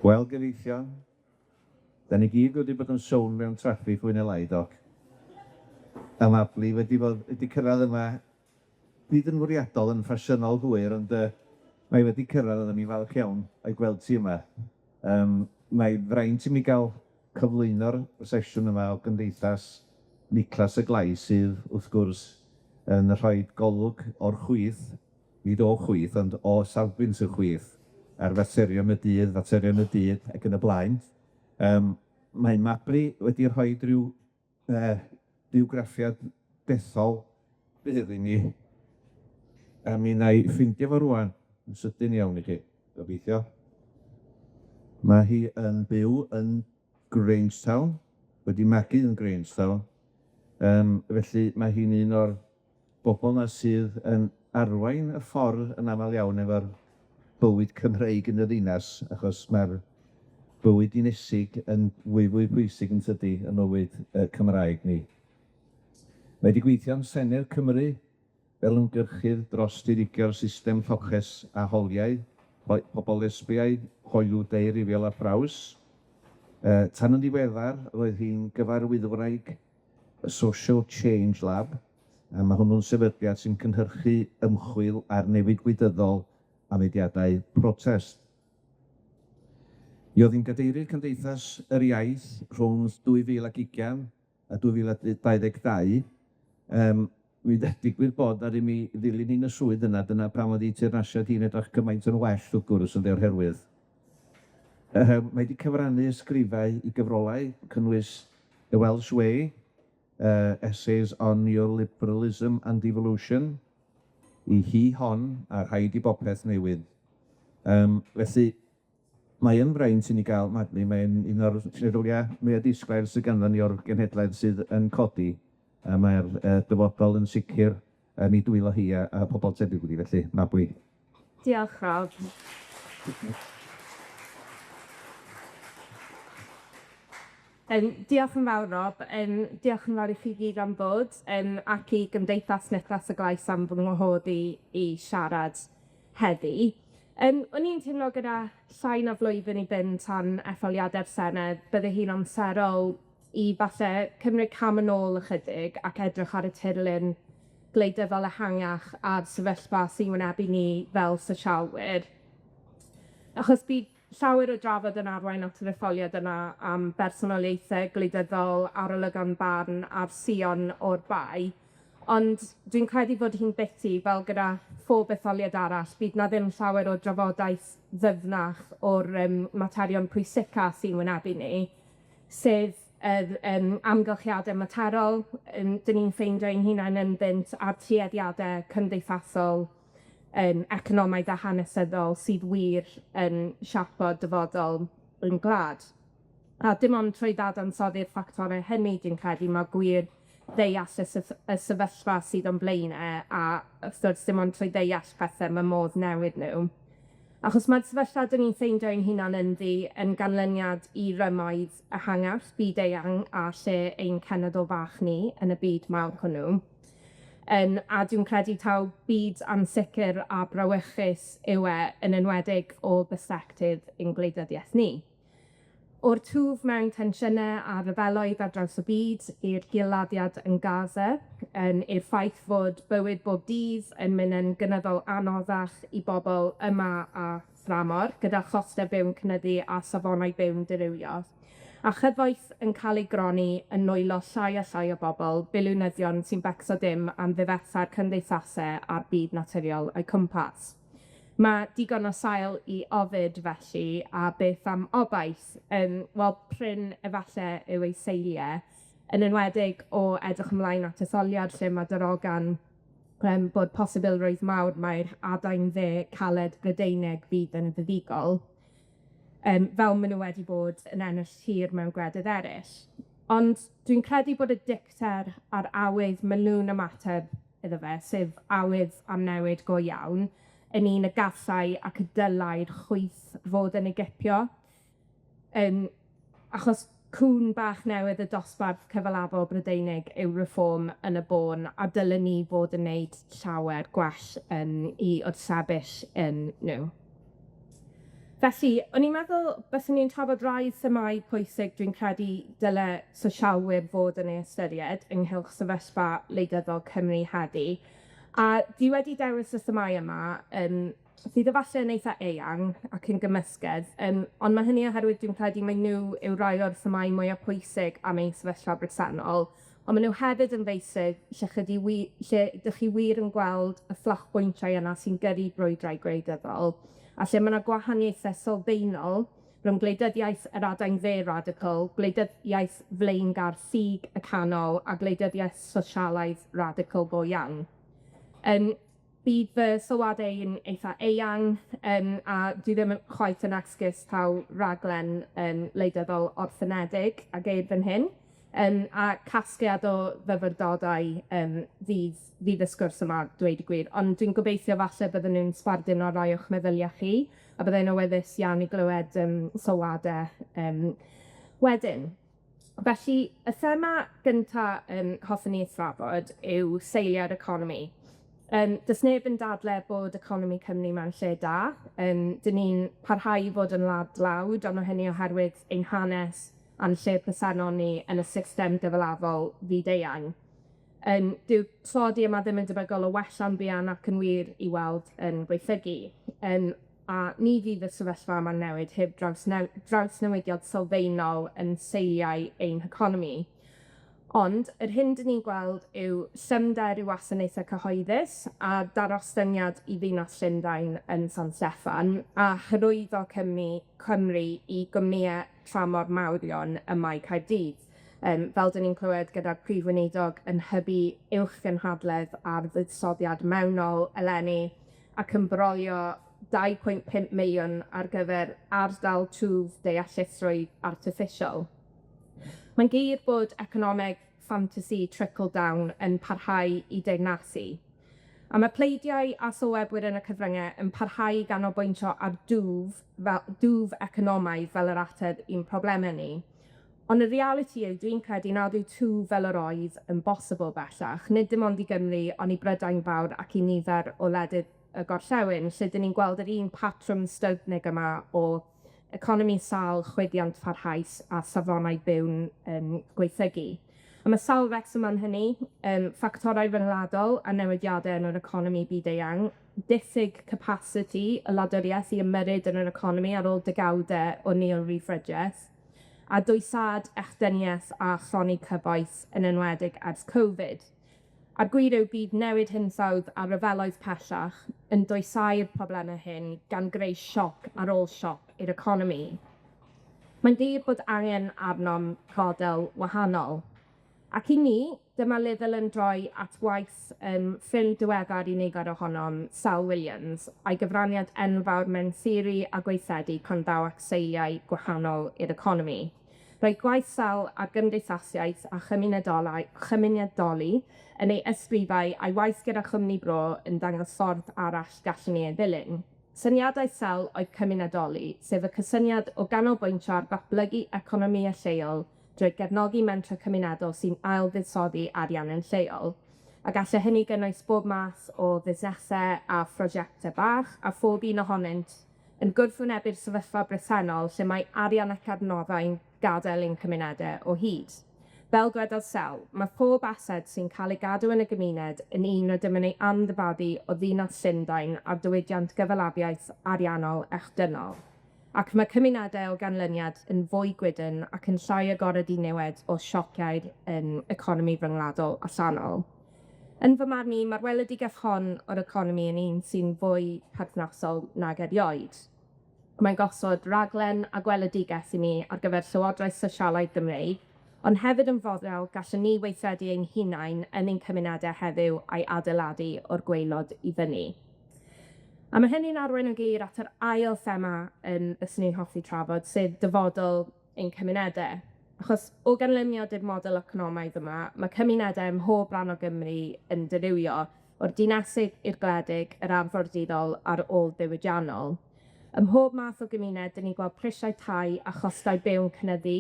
Wel, gyfeillion, 'dan ni gyd wedi bod yn sownd mewn traffig fwy ne' lai, do? A ma' Mabli wedi bod wedi cyrradd yma, nid yn fwriadol, yn ffasiynol hwyr, ond yy mae wedi cyrradd a 'dan ni'n falch iawn o'i gweld hi yma. Yym mae fraint i mi ga'l cyflwyno'r sesiwn yma o Gymdeithas Niclas y Glais sydd, wrth gwrs, yn rhoi golwg o'r chwith, nid o chwith, ond o safbwynt y chwith, ar faterion y dydd, faterion y dydd ac yn y blaen. Yym mae Mabli wedi rhoid ryw yy bywgraffiad dethol bydd i ni, a mi wna i ffeindio fo rŵan, yn sydyn iawn i chi, gobeithio. Mae hi yn byw yn Grangetown, wedi magu yn Grangetown, yym felly mae hi'n un o'r bobol 'na sydd yn arwain y ffordd yn amal iawn efo'r bywyd Cymreig yn y ddinas, achos ma'r bywyd dinesig yn fwy fwy pwysig yn tydi, yn mywyd yy Cymraeg ni. Mae 'di gweithio yn Senedd Cymru fel ymgyrchydd dros dirigio'r system lloches a hawliau pobol lesbiaidd, hoyw, deurywiol a thraws. Yy tan yn ddiweddar, roedd hi'n gyfarwyddwraig y Social Change Lab, a ma' hwnnw'n sefydliad sy'n cynhyrchu ymchwil ar newid gwleidyddol a mudiadau protest. Mi oedd hi'n gadeirydd Cymdeithas yr Iaith rhwng 2020 a 2022. Yym, mi ddigwydd bod ar i mi ddilyn hi'n y swydd yna, dyna pam oedd 'i teyrnasiad hi'n edrych cymaint yn well, wrth gwrs, yn o'r herwydd. Mae 'di cyfrannu ysgrifau i gyfrolau, cynnwys The Welsh Way, Essays on Neoliberalism and Devolution, i hi hon, a rhaid i bopeth newid. Yym, felly, mae yn fraint i ni ga'l Mabli, mae'n un o'r meddylia mwya disglair sy ganddon ni o'r genhedlaeth sydd yn codi, a mae'r yy dyfodol yn sicir yn 'i dwylo hi a a pobol tebyg iddi, felly Mabli. Diolch, Rob. Diolch yn fawr, Rob. Diolch yn fawr i chi gyd am ddod, ac i Gymdeithas Niclas y Glais am fy ngwahodd i i siarad heddi. O'n i'n teimlo gyda llai na flwyddyn i fynd tan etholiade'r Senedd, bydde hi'n amserol i falle cymryd cam yn ôl ychydig ac edrych ar y tirlun gwleidyddol ehangach a'r sefyllfa sy'n wynebu ni fel sosialwyr. Achos bydd llawer o drafod yn arwain at yr etholiad yna am bersonoliaethe gwleidyddol, arolygon barn a'r sïon o'r bae. Ond dwi'n credu bod hi'n biti, fel gyda phob etholiad arall, bydd 'na ddim llawer o drafodaeth ddyfnach o'r yym materion pwysica sy'n wynebu ni, sef yr yym amgylchiade materol 'dyn ni'n ffeindio ein hunain ynddynt a'r tueddiade cymdeithasol yym economaidd a hanesyddol sydd wir yn siapo dyfodol ein gwlad. A dim ond trwy ddadansoddi'r ffactore hynny, dwi'n credu, ma' gwir ddeall y y sefyllfa sydd o'n blaene, a wrth gwrs, dim ond trwy ddeall pethe ma' modd newid nw. Achos ma'r sefyllfa 'dyn ni'n ffeindio ein hunan ynddi yn ganlyniad i rymoedd ehangach byd-eang a lle ein cenedl fach ni yn y byd mawr hwnnw. A dwi'n credu taw byd ansicir a brawychus yw e, yn enwedig o bersbectif ein gwleidyddiaeth ni. O'r twf mewn tensiyne a ryfeloedd ar draws y byd, i'r hil-laddiad yn Gaza, yym i'r ffaith fod bywyd bob dydd yn mynd yn gynyddol anoddach i bobol yma a thramor, gyda choste byw'n cynyddu a safonau byw'n dirywio, a chyfoeth yn ca'l ei gronni yn nwylo llai a llai o bobol, biliwnyddion sy'n becso dim am ddifetha'r cymdeithase a'r byd naturiol o'u cwmpas. Ma' digon o sail i ofid felly, a beth am obaith? Wel, prin efalle yw ei seilie, yn enwedig o edrych ymlaen at etholiad lle ma' darogan bod posibilrwydd mawr mai'r adain dde caled Brydeinig fydd yn fuddugol, fel ma' nw wedi bod yn ennill tir mewn gwledydd eryll. Ond dwi'n credu bod y dicter a'r awydd ma' nw'n ymateb iddo fe, sef awydd am newid go iawn, yn un y gallai ac y dylai'r chwith fod yn ei gipio. Achos cŵn bach newydd y dosbarth cyfalafol Brydeinig yw Reform yn y bôn, a dylen ni fod yn neud llawer gwell yym i wrthsefyll nhw. Felly, o'n i'n meddwl byswn i'n trafod rai themâu pwysig dwi'n credu dyle sosialwyr fod yn eu ystyried ynghylch sefyllfa wleidyddol Cymru heddi. A dwi wedi dewis y themâu yma yym sydd efalle yn eitha eang ac yn gymysgedd, ond ma' hynny oherwydd dwi'n credu mai nw yw rai o'r themâu mwya pwysig am ein sefyllfa bresennol, on' ma' nw hefyd yn feysydd lle chi lle 'dych chi wir yn gweld y fflachbwyntiau yna sy'n gyrru brwydrau gwleidyddol, a lle ma' 'na gwahaniaethe sylfaenol rhwng gwleidyddiaeth yr adain dde radical, gwleidyddiaeth flaengar sig y canol, a gwleidyddiaeth sosialaidd radical go iawn. Bydd fy sylwade i'n eitha eang, a dwi ddim yn chwaith yn esgus taw raglen wleidyddol orffenedig a geir fan hyn, a casgliad o fyfyrdodau fydd y sgwrs yma, dweud y gwir. Ond dwi'n gobeithio falle bydden nw'n sbarduno rai o'ch meddylia chi, a byddai'n awyddus iawn i glywed sylwade wedyn. Felly, y thema gynta hoffwn i ei thrafod yw seilie'r economi. Do's neb yn dadle bod economi Cymru mewn lle da. 'Dyn ni'n parhau i fod yn wlad dlawd, on' ma' hynny oherwydd ein hanes a'n lle presennol ni yn y system gyfalafol fyd-eang. Dyw tlodi yma ddim yn debygol o wella'n fuan ac yn wir i weld yn gwaethygu. A ni fydd y sefyllfa yma'n newid heb drawsnewidiad sylfaenol yn seiliau ein heconomi. Ond yr hyn 'dyn ni'n gweld yw llymder i wasanaethe cyhoeddus a darostyngiad i ddinas Llundain yn San Steffan, a hyrwyddo Cymru i gwmnïe tramor mawrion ym Mae Caerdydd. Fel 'dyn ni'n clywed gyda'r Prif Weinidog yn hybu uwchgynhadledd ar fuddsoddiad mewnol eleni ac yn brolio 2.5 miliwn ar gyfer ardal twf deallusrwydd artiffisial. Mae'n glir bod economeg ffantasi trickle-down yn parhau i deyrnasu. A ma' pleidiau a sylwebwyr yn y cyfrynge yn parhau i ganolbwyntio ar dwf fel dwf economaidd fel yr ateb i'n probleme ni. Ond y realiti yw, dwi'n credu nad yw twf fel yr oedd yn bosibl bellach, nid dim ond i Gymru, on' i Brydain Fawr ac i nifer o wledydd y gorllewin, lle 'dyn ni'n gweld yr un patrwm styfgnig yma o economi sâl, chwyddiant parhaus a safonau byw'n gwaethygu. A ma' sawl reswm am hynny, ffactorau ryngwladol a newidiade yn yr economi byd-eang, diffyg capasiti y wladwrieth i ymyrryd yn yr economi ar ôl degawde o neo-Ryddfrydieth, a dwysad echdynieth a chronni cyfoeth yn enwedig ers Covid. A'r gwir yw bydd newid hinsawdd a ryfeloedd pellach yn dwysau'r probleme hyn, gan greu sioc ar ôl sioc i'r economi. Mae'n glir bod angen arnom fodel wahanol. Ac i mi, dyma le ddylem droi at waith ffrind diweddar i nifer ohonom, Sel Williams, a'i gyfraniad enfawr mewn theori a gweithredu pan ddaw at seiliau gwahanol i'r economi. Roedd gwaith Sel ar gymdeithasiaeth a chymunedolau chymunedoli yn ei ysgrifau a'i waith gyda chwmni Bro yn dangos ffordd arall gallwn ni ei ddilyn. Syniadau Sel oedd cymunedoli, sef y cysyniad o ganolbwyntio ar ddatblygu economïe lleol drwy gefnogi mentre cymunedol sy'n ail-fuddsoddi arian yn lleol. A galle hynny gynnwys bob math o fusnese a phrosiecte bach, a phob un ohonynt yn gwrthwynebu'r sefyllfa bresennol lle mae arian ac adnoddau'n gadael ein cymunede o hyd. Fel dwedodd Sel, ma' pob ased sy'n ca'l ei gadw yn y gymuned yn un rydym yn ei amddifadu o ddinas Llundain a'r diwydiant gyfalafiaeth ariannol echdynol. Ac ma' cymunede o ganlyniad yn fwy gwydyn ac yn llai agored i niwed o siociau'r economi ryngwladol allanol. Yn fy marn i, ma'r weledigaeth hon o'r economi yn un sy'n fwy perthnasol nag erioed. Mae'n gosod raglen a gweledigeth i ni ar gyfer Llywodraeth Sosialaidd Gymreig, ond hefyd yn fodel gallwn ni weithredu ein hunain yn ein cymunede heddiw a'i adeiladu o'r gwaelod i fyny. A ma' hynny'n arwain yn glir at yr ail thema fyswn i'n hoffi trafod, sef dyfodol ein cymunede. Achos o ganlyniad i'r model economaidd yma, ma' cymunede ym mhob ran o Gymru yn dirywio, o'r dinesig i'r gwledig, yr arfordirol a'r ôl-ddiwydiannol. Ym mhob math o gymuned, 'dyn ni'n gweld prisiau tai a chostau byw yn cynyddu,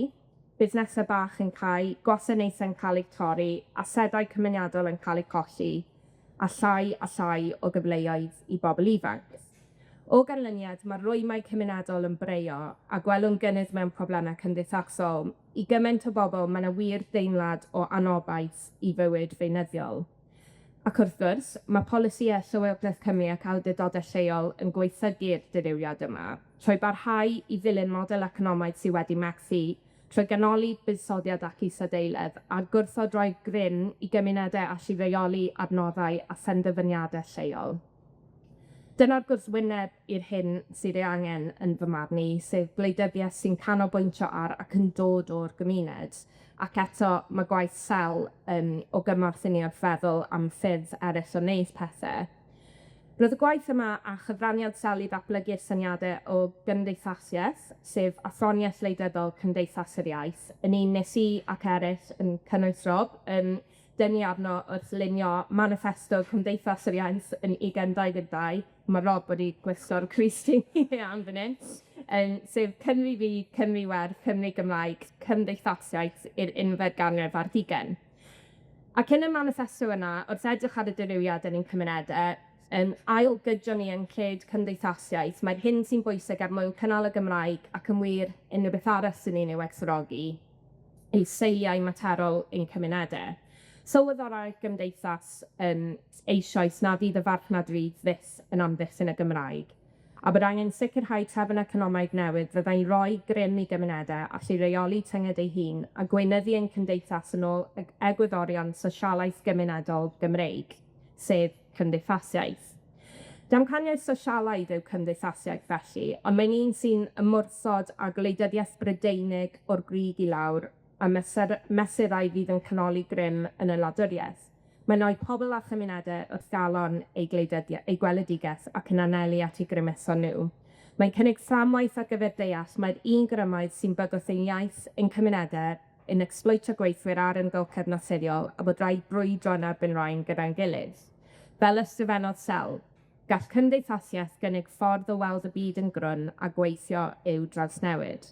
busnese bach yn cau, gwasanaethe'n ca'l eu torri, asedau cymunedol yn ca'l eu colli, a llai a llai o gyfleoedd i bobol ifanc. O ganlyniad, ma' rwymau cymunedol yn breuo a gwelwn gynnydd mewn probleme cymdeithasol. I gymaint o bobol, ma' 'na wir deimlad o anobaith i fywyd beunyddiol. Ac wrth gwrs, ma' polisïe Llywodraeth Cymru ac awdurdode lleol yn gwaethygu'r dirywiad yma, trwy barhau i ddilyn model economaidd sy wedi methu, trwy ganoli buddsoddiad ac isadeiledd, a gwrthod roi grym i gymunede allu reoli adnoddau a phenderfyniade lleol. Dyna'r gwrthwyneb i'r hyn sydd ei angen yn fy marn i, sef gwleidyddieth sy'n canolbwyntio ar ac yn dod o'r gymuned. Ac eto, ma' gwaith Sel yn o gymorth i ni wrth feddwl am ffyrdd eryll o wneud pethe. Roedd y gwaith yma a chyfraniad Sel i ddatblygu'r syniade o gymdeithasieth, sef athroniaeth wleidyddol Cymdeithas yr Iaith, yn un nes i ac eryll yn cynnwys Rob yn dynnu arno wrth lunio maniffesto Cymdeithas yr Iaith yn 2022. Ma' Rob wedi gwisgo'r crys T iawn fan 'yn. Sef Cymru fi, Cymru werth, Cymru Gymraeg, cymdeithasiaeth i'r unfed ganrif ar hugen. Ac yn y maniffesto yna, wrth edrych ar y dirywiad yn ein cymunede, ail-gydio ni yn cred cymdeithasiaeth, mae'r hyn sy'n bwysig er mwyn cynnal y Gymraeg ac yn wir unryw beth arall 'dyn ni'n ei werthfawrogi, yw seiliau materol ein cymunede. Sylweddolai'r gymdeithas yym eisoes na fydd y farchnad rydd fyth yn amddiffyn y Gymraeg, a bod angen sicrhau trefn economaidd newydd fyddai'n roi grym i gymunede allu reoli tynged ei hun a gweinyddu ein cymdeithas yn ôl egwyddorion sosialaeth gymunedol Gymreig, sef cymdeithasiaeth. Damcaniaeth sosialaidd yw cymdeithasiaeth felly, ond mae'n un sy'n ymwrthod â gwleidyddiaeth Brydeinig o'r grug i lawr a mesurau fydd yn canoli grym yn y wladwrieth. Mae'n rhoi pobl a chymunede wrth galon eu gwleidyddia- eu gweledigeth ac yn anelu at eu grymuso nhw. Mae'n cynnig fframwaith ar gyfer deall mai'r un grymoedd sy'n bygwth ein iaith, ein cymunede, yn ecsbloetio gweithwyr a'r amgylchedd naturiol, a bod rhaid brwydro yn erbyn rhain gyda'n gilydd. Fel ysgrifennodd Sel, gall cymdeithasieth gynnig ffordd o weld y byd yn grwn a gweithio i'w drawsnewid.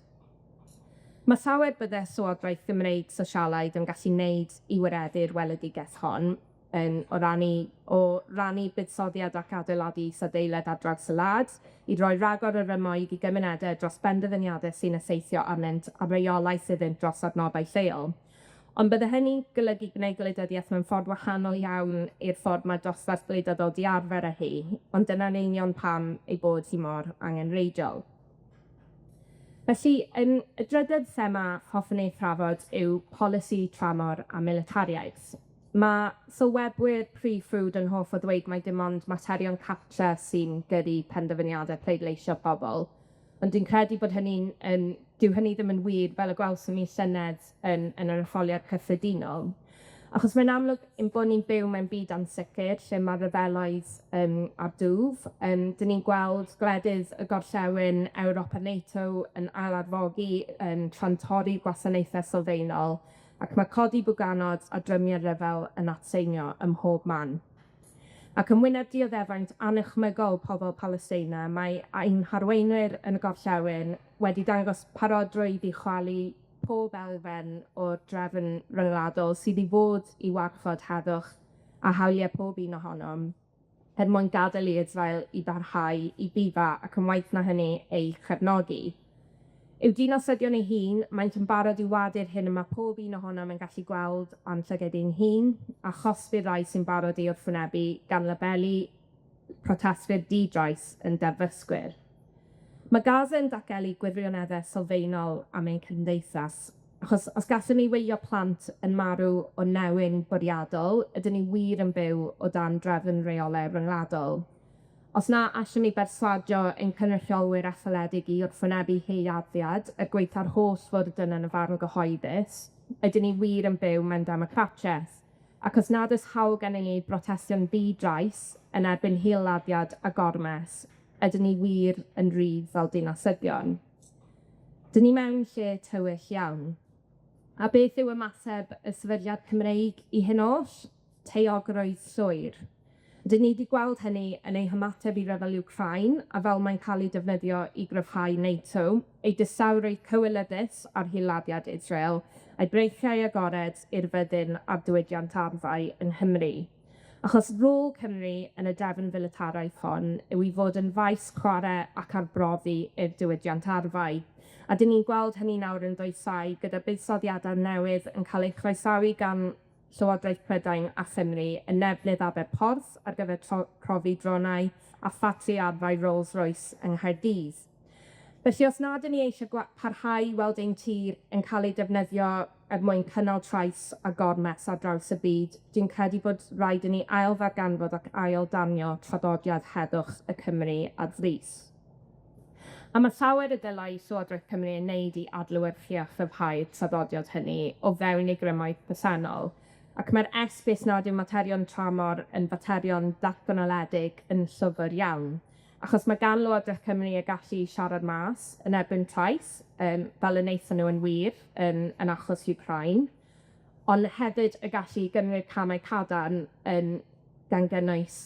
Ma' llawer bydde Llywodraeth Gymreig sosialaidd yn gallu neud i wireddu'r weledigeth hon, yn o rannu o rannu buddsoddiad ac adeiladu isadeiledd ar draws y wlad, i roi ragor o rymoedd i gymunede dros benderfyniade sy'n effeithio arnynt a reolaeth iddynt dros adnoddau lleol. Ond bydde hynny'n golygu gwneud gwleidyddieth mewn ffordd wahanol iawn i'r ffordd mae dosbarth gwleidyddol 'di arfer â hi, ond dyna'n union pam ei bod hi mor angenreidiol. Felly, y drydedd thema hoffwn ei thrafod yw polisi tramor a militariaeth. Ma' sylwebwyr prif ffrwd yn hoff o ddweud mai dim ond materion cartre sy'n gyrru penderfyniade pleidleisio pobol, ond dwi'n credu bod hynny'n yn dyw hynny ddim yn wir, fel y gwelson ni llynedd yn yr etholiad cyffredinol. Achos mae'n amlwg ein bod ni'n byw mewn byd ansicir lle ma' ryfeloedd ar dwf. 'Dyn ni'n gweld gwledydd y gorllewin, Ewrop a NATO yn ail-arfogi, yn tra'n torri gwasanaethe sylfaenol, ac ma' codi bwganod a drymie ryfel yn atseinio ym mhob man. Ac yn wyneb dioddefaint anychmygol pobol Palesteina, mae ein harweinwyr yn y gorllewin wedi dangos parodrwydd i chwalu pob elfen o'r drefn ryngwladol sydd i fod i warchod heddwch a hawlie pob un ohonom, er mwyn gad'el i Israel i barhau i ddifa ac yn waeth na hynny, ei chefnogi. I'w dinasyddion eu hun, maent yn barod i wadu'r hyn y ma' pob un ohonom yn gallu gweld â'n llygaid ein hun, a chosbi'r rhai sy'n barod i wrthwynebu gan labelu protestwyr di-drais yn derfysgwyr. Mae Gaza yn datgelu gwirionedde sylfaenol am ein cymdeithas, achos os gallwn ni wylio plant yn marw o newyn bwriadol, ydyn ni wir yn byw o dan drefn reole ryngwladol. Os na allwn ni berswadio ein cynrychiolwyr etholedig i wrthwynebu hil-laddiad, er gwaetha'r holl fwrdwn yn y farn gyhoeddus, ydyn ni wir yn byw mewn democratiaeth? Ac os nad oes hawl gennyn ni brotestio'n ddi-drais yn erbyn hil-laddiad a gormes, ydyn ni wir yn rydd fel dinasyddion? 'Dyn ni mewn lle tywyll iawn. A beth yw ymateb y sefydliad Cymreig i hyn oll? Taeogrwydd llwyr. Dyn ni 'di gweld hynny yn ei hymateb i ryfel Wcráin, a fel mae'n ca'l ei defnyddio i gryfhau NATO, ei distawrwydd cywilyddus ar hil-laddiad Israel, a'i breichiau agored i'r fyddin a'r diwydiant arfau yng Nghymru. Achos rôl Cymru yn y drefn filitaraidd hon yw i fod yn faes chware ac arbrofi i'r diwydiant arfau. A 'dyn ni'n gweld hynny nawr yn dwysau gyda buddsoddiade newydd yn ca'l eu croesawu gan Llywodraeth Prydain a Chymru yn nefnydd Aber-porth ar gyfer profi dronau a ffatri arfau Rolls-Royce yng Nghaerdydd. Felly, os nad 'yn ni eisie parhau i weld ein tir yn ca'l ei defnyddio er mwyn cynnal trais a gormes ar draws y byd, dwi'n credu bod raid i ni ail-ddarganfod ac ail-danio traddodiad heddwch y Cymry ar frys. A ma' llawer y dylai Llywodraeth Cymru ei wneud i adlewyrchu a chryfhau'r traddodiad hynny o fewn ei grymoedd presennol, ac ma'r esgus nad yw materion tramor yn faterion datganoledig yn llwfr iawn. Achos ma' gan Lywodraeth Cymru y gallu i siarad mas yn erbyn trais, fel y naethon nw yn wir yn achos Wcráin, on' hefyd y gallu i gymryd camau cadarn yn gan gynnwys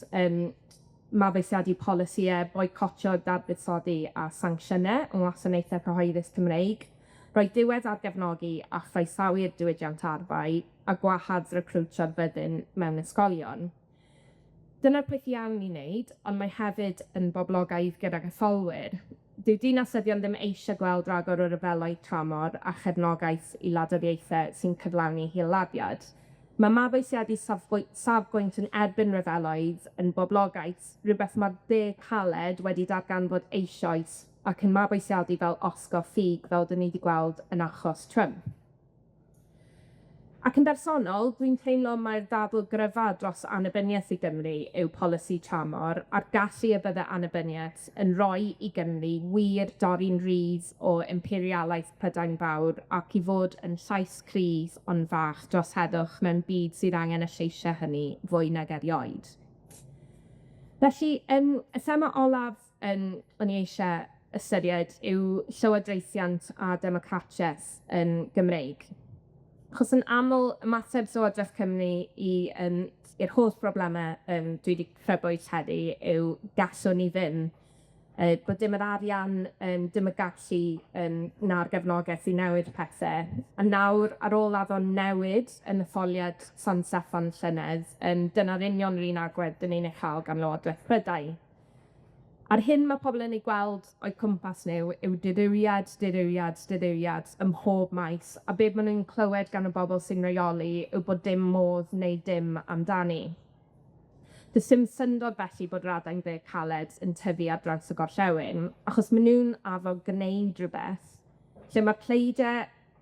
mabwysiadu polisïe boicotio, dadfuddsoddi a sancsiyne yng ngwasanaethe cyhoeddus Cymreig, rhoi diwedd ar gefnogi a chroesawu'r diwydiant arfau, a gwahardd recriwtio'r fyddin mewn ysgolion. Dyna'r peth iawn i wneud, ond mae hefyd yn boblogaidd gydag etholwyr. Dyw dinasyddion ddim eisiau gweld ragor o ryfeloedd tramor a chefnogaeth i wladwriaethe sy'n cyflawni hil-laddiad. Ma' mabwysiadu safbwynt yn erbyn ryfeloedd yn boblogaidd, rwbeth ma'r de caled wedi darganfod eisoes ac yn mabwysiadu fel osgo ffug, fel 'dyn ni 'di gweld yn achos Trump. Ac yn bersonol, dwi'n teimlo mai'r ddadl gryfa dros annibyniaeth i Gymru yw polisi tramor, a'r gallu y bydde annibyniaeth yn roi i Gymru wir dorri'n rhydd o imperialaeth Prydain Fawr ac i fod yn llais cryf ond fach dros heddwch mewn byd sydd angen y lleisie hynny fwy nag erioed. Felly, y thema olaf o'n i eisie ystyried yw llywodraethiant a democratieth yn Gymreig. Achos yn aml, ymateb Llywodraeth Cymru i i'r holl brobleme dwi 'di crybwyll heddi yw gallwn ni ddim, bod dim yr arian, dim y gallu, na'r gefnogeth i newid pethe. A nawr, ar ôl addo newid yn etholiad San Steffan llynedd, dyna'r union yr un agwedd 'dyn ni'n ei cha'l gan Lywodraeth Prydain. A'r hyn ma' pobol yn ei gweld o'u cwmpas nhw yw dirywiad, dirywiad, dirywiad ym mhob maes, a be' ma' nw'n clywed gan y bobol sy'n reoli yw bod dim modd neud dim amdani. Do's dim syndod felly bod yr adain dde caled yn tyfu ar draws y gorllewin, achos ma' nw'n addo gneud rwbeth lle ma' pleide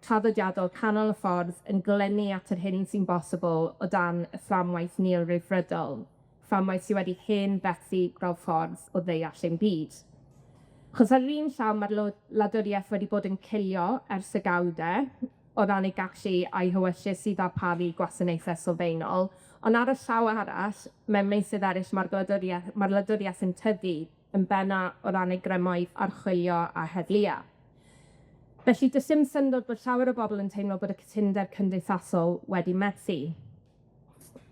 traddodiadol canol y ffordd yn glynu at yr hyn sy'n bosibl o dan y fframwaith neo-Ryddfrydol. Fframwaith sy wedi hen fethu fel ffordd o ddeall ein byd. Achos ar yr un llaw, ma'r wladwrieth wedi bod yn cilio ers degawde o ran ei gallu a'i hewyllys i ddarparu gwasanaethe sylfaenol, on' ar y llaw arall, mewn meysydd eryll, ma'r wladwrieth yn tyfu yn benna o ran ei grymoedd archwilio a heddlua. Felly, do's dim syndod bod llawer o bobol yn teimlo bod y cytundeb cymdeithasol wedi methu.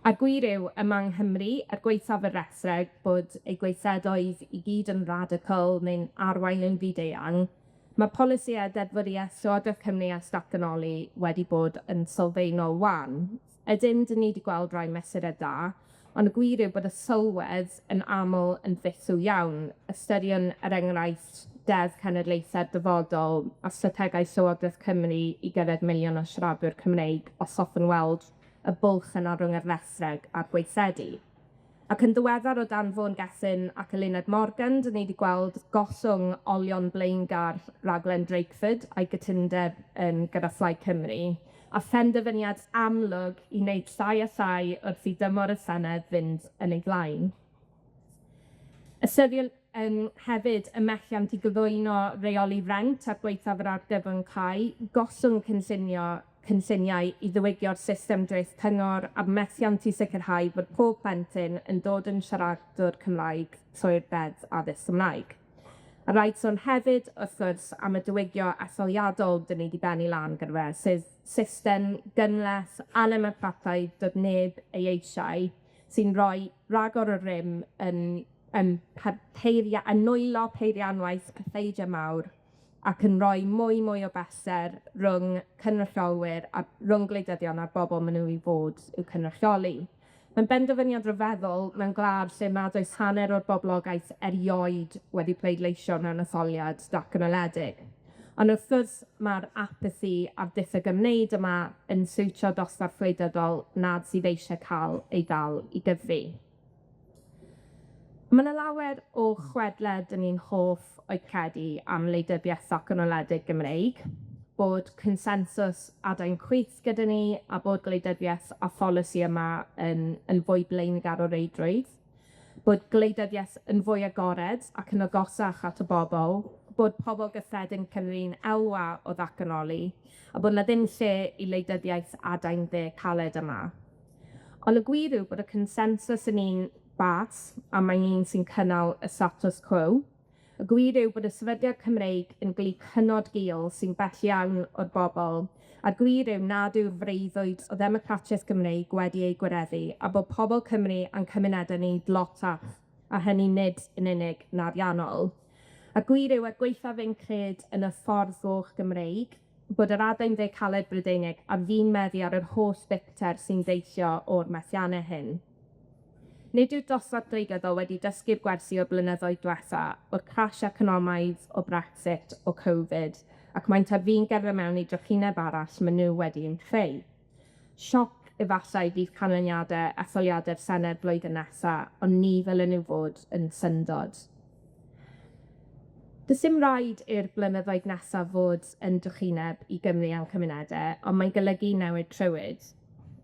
A'r gwir yw, yma yng Nghymru, er gwaethaf y rhethreg bod ei gweithredoedd i gyd yn radical neu'n arwain yn fyd-eang, ma' polisïe deddfwrieth Llywodraeth Cymru ers datganoli wedi bod yn sylfaenol wan. Ydyn, 'dyn ni 'di gweld rai mesure da, ond y gwir yw bod y sylwedd yn aml yn bitw iawn, ystyriwn, er enghraifft, Deddf Cenedlaethe'r Dyfodol a strategaeth Llywodraeth Cymru i gyrraedd miliwn o siaradwyr Cymreig, os hoffwn weld y bwlch yna rhwng y rhethreg a'r gweithredu. Ac yn ddiweddar o dan Vaughan Gething ac Eluned Morgan, 'dyn ni 'di gweld gollwng olion blaengar raglen Drakeford a'i gytundeb gyda Phlaid Cymru, a phenderfyniad amlwg i wneud llai a llai wrth i dymor y Senedd fynd yn ei flaen. Ystyriwn hefyd y methiant i gyflwyno reoli rent ar gwaethaf yr argyfwng tai, gollwng cynllunio cynlluniau i ddiwygio'r system dreth cyngor a'r methiant i sicrhau bod pob plentyn yn dod yn siaradwr Cymraeg trwy'r Ddeddf Addysg Gymraeg. A rhaid sôn hefyd, wrth gwrs, am y diwygio etholiadol 'dyn ni 'di bennu lan gyda fe, sef system gymleth, anemocrataidd, do'dd neb ei eisiau, sy'n roi ragor o rym yn yn nwylo peirianwaith y pleidie mawr ac yn roi mwy mwy o bellter rwng cynrychiolwyr a rwng gwleidyddion a'r bobol ma' nw i fod i'w cynrychioli. Mae'n benderfyniad ryfeddol mewn gwlad lle nad oes hanner o'r boblogaeth erioed wedi pleidleisio mewn etholiad datganoledig. Ond wrth gwrs, ma'r apathi a'r diffyg ymwneud yma yn siwtio dosbarth gwleidyddol nad sydd eisie ca'l ei dal i gyfri. Ma' 'na lawer o chwedle 'dyn ni'n hoff o'u credu am wleidyddieth ddatganoledig Gymreig, bod consensws adain chwith gyda ni, a bod gwleidyddieth a pholisi yma yn fwy blaengar o reidrwydd, bod gwleidyddieth yn fwy agored ac yn agosach at y bobol, bod pobol gyffredin Cymru'n elwa o ddatganoli, a bod 'na ddim lle i wleidyddiaeth adain dde caled yma. On' y gwir yw bod y consensws yn un bas, a mae'n un sy'n cynnal y status quo. Y gwir yw bod y sefydliad Cymreig yn glik hynod gul sy'n bell iawn o'r bobol, a'r gwir yw nad yw'r freuddwyd o ddemocratiaeth Gymreig wedi ei gwireddu, a bod pobol Cymru a'n cymunede ni'n dlotach, a hynny nid yn unig yn ariannol. A'r gwir yw, er gwaethaf ein cred yn y ffordd goch Gymreig, bod yr adain dde caled Brydeinig ar fin meddu ar yr holl ddicter sy'n deillio o'r methianne hyn. Nid yw'r dosbarth gwleidyddol wedi dysgu'r gwersi o'r blynyddoedd dwetha, o'r crash economaidd, o Brexit, o Covid, ac maent ar fin gerdded mewn i drychineb arall ma' nw wedi'n creu. Sioc efallai fydd canlyniade etholiade'r Senedd blwyddyn nesa, ond ni ddylen nw fod yn syndod. Does dim raid i'r blynyddoedd nesaf fod yn drychineb i Gymru a'n cymunede, on' mae'n golygu newid trywydd.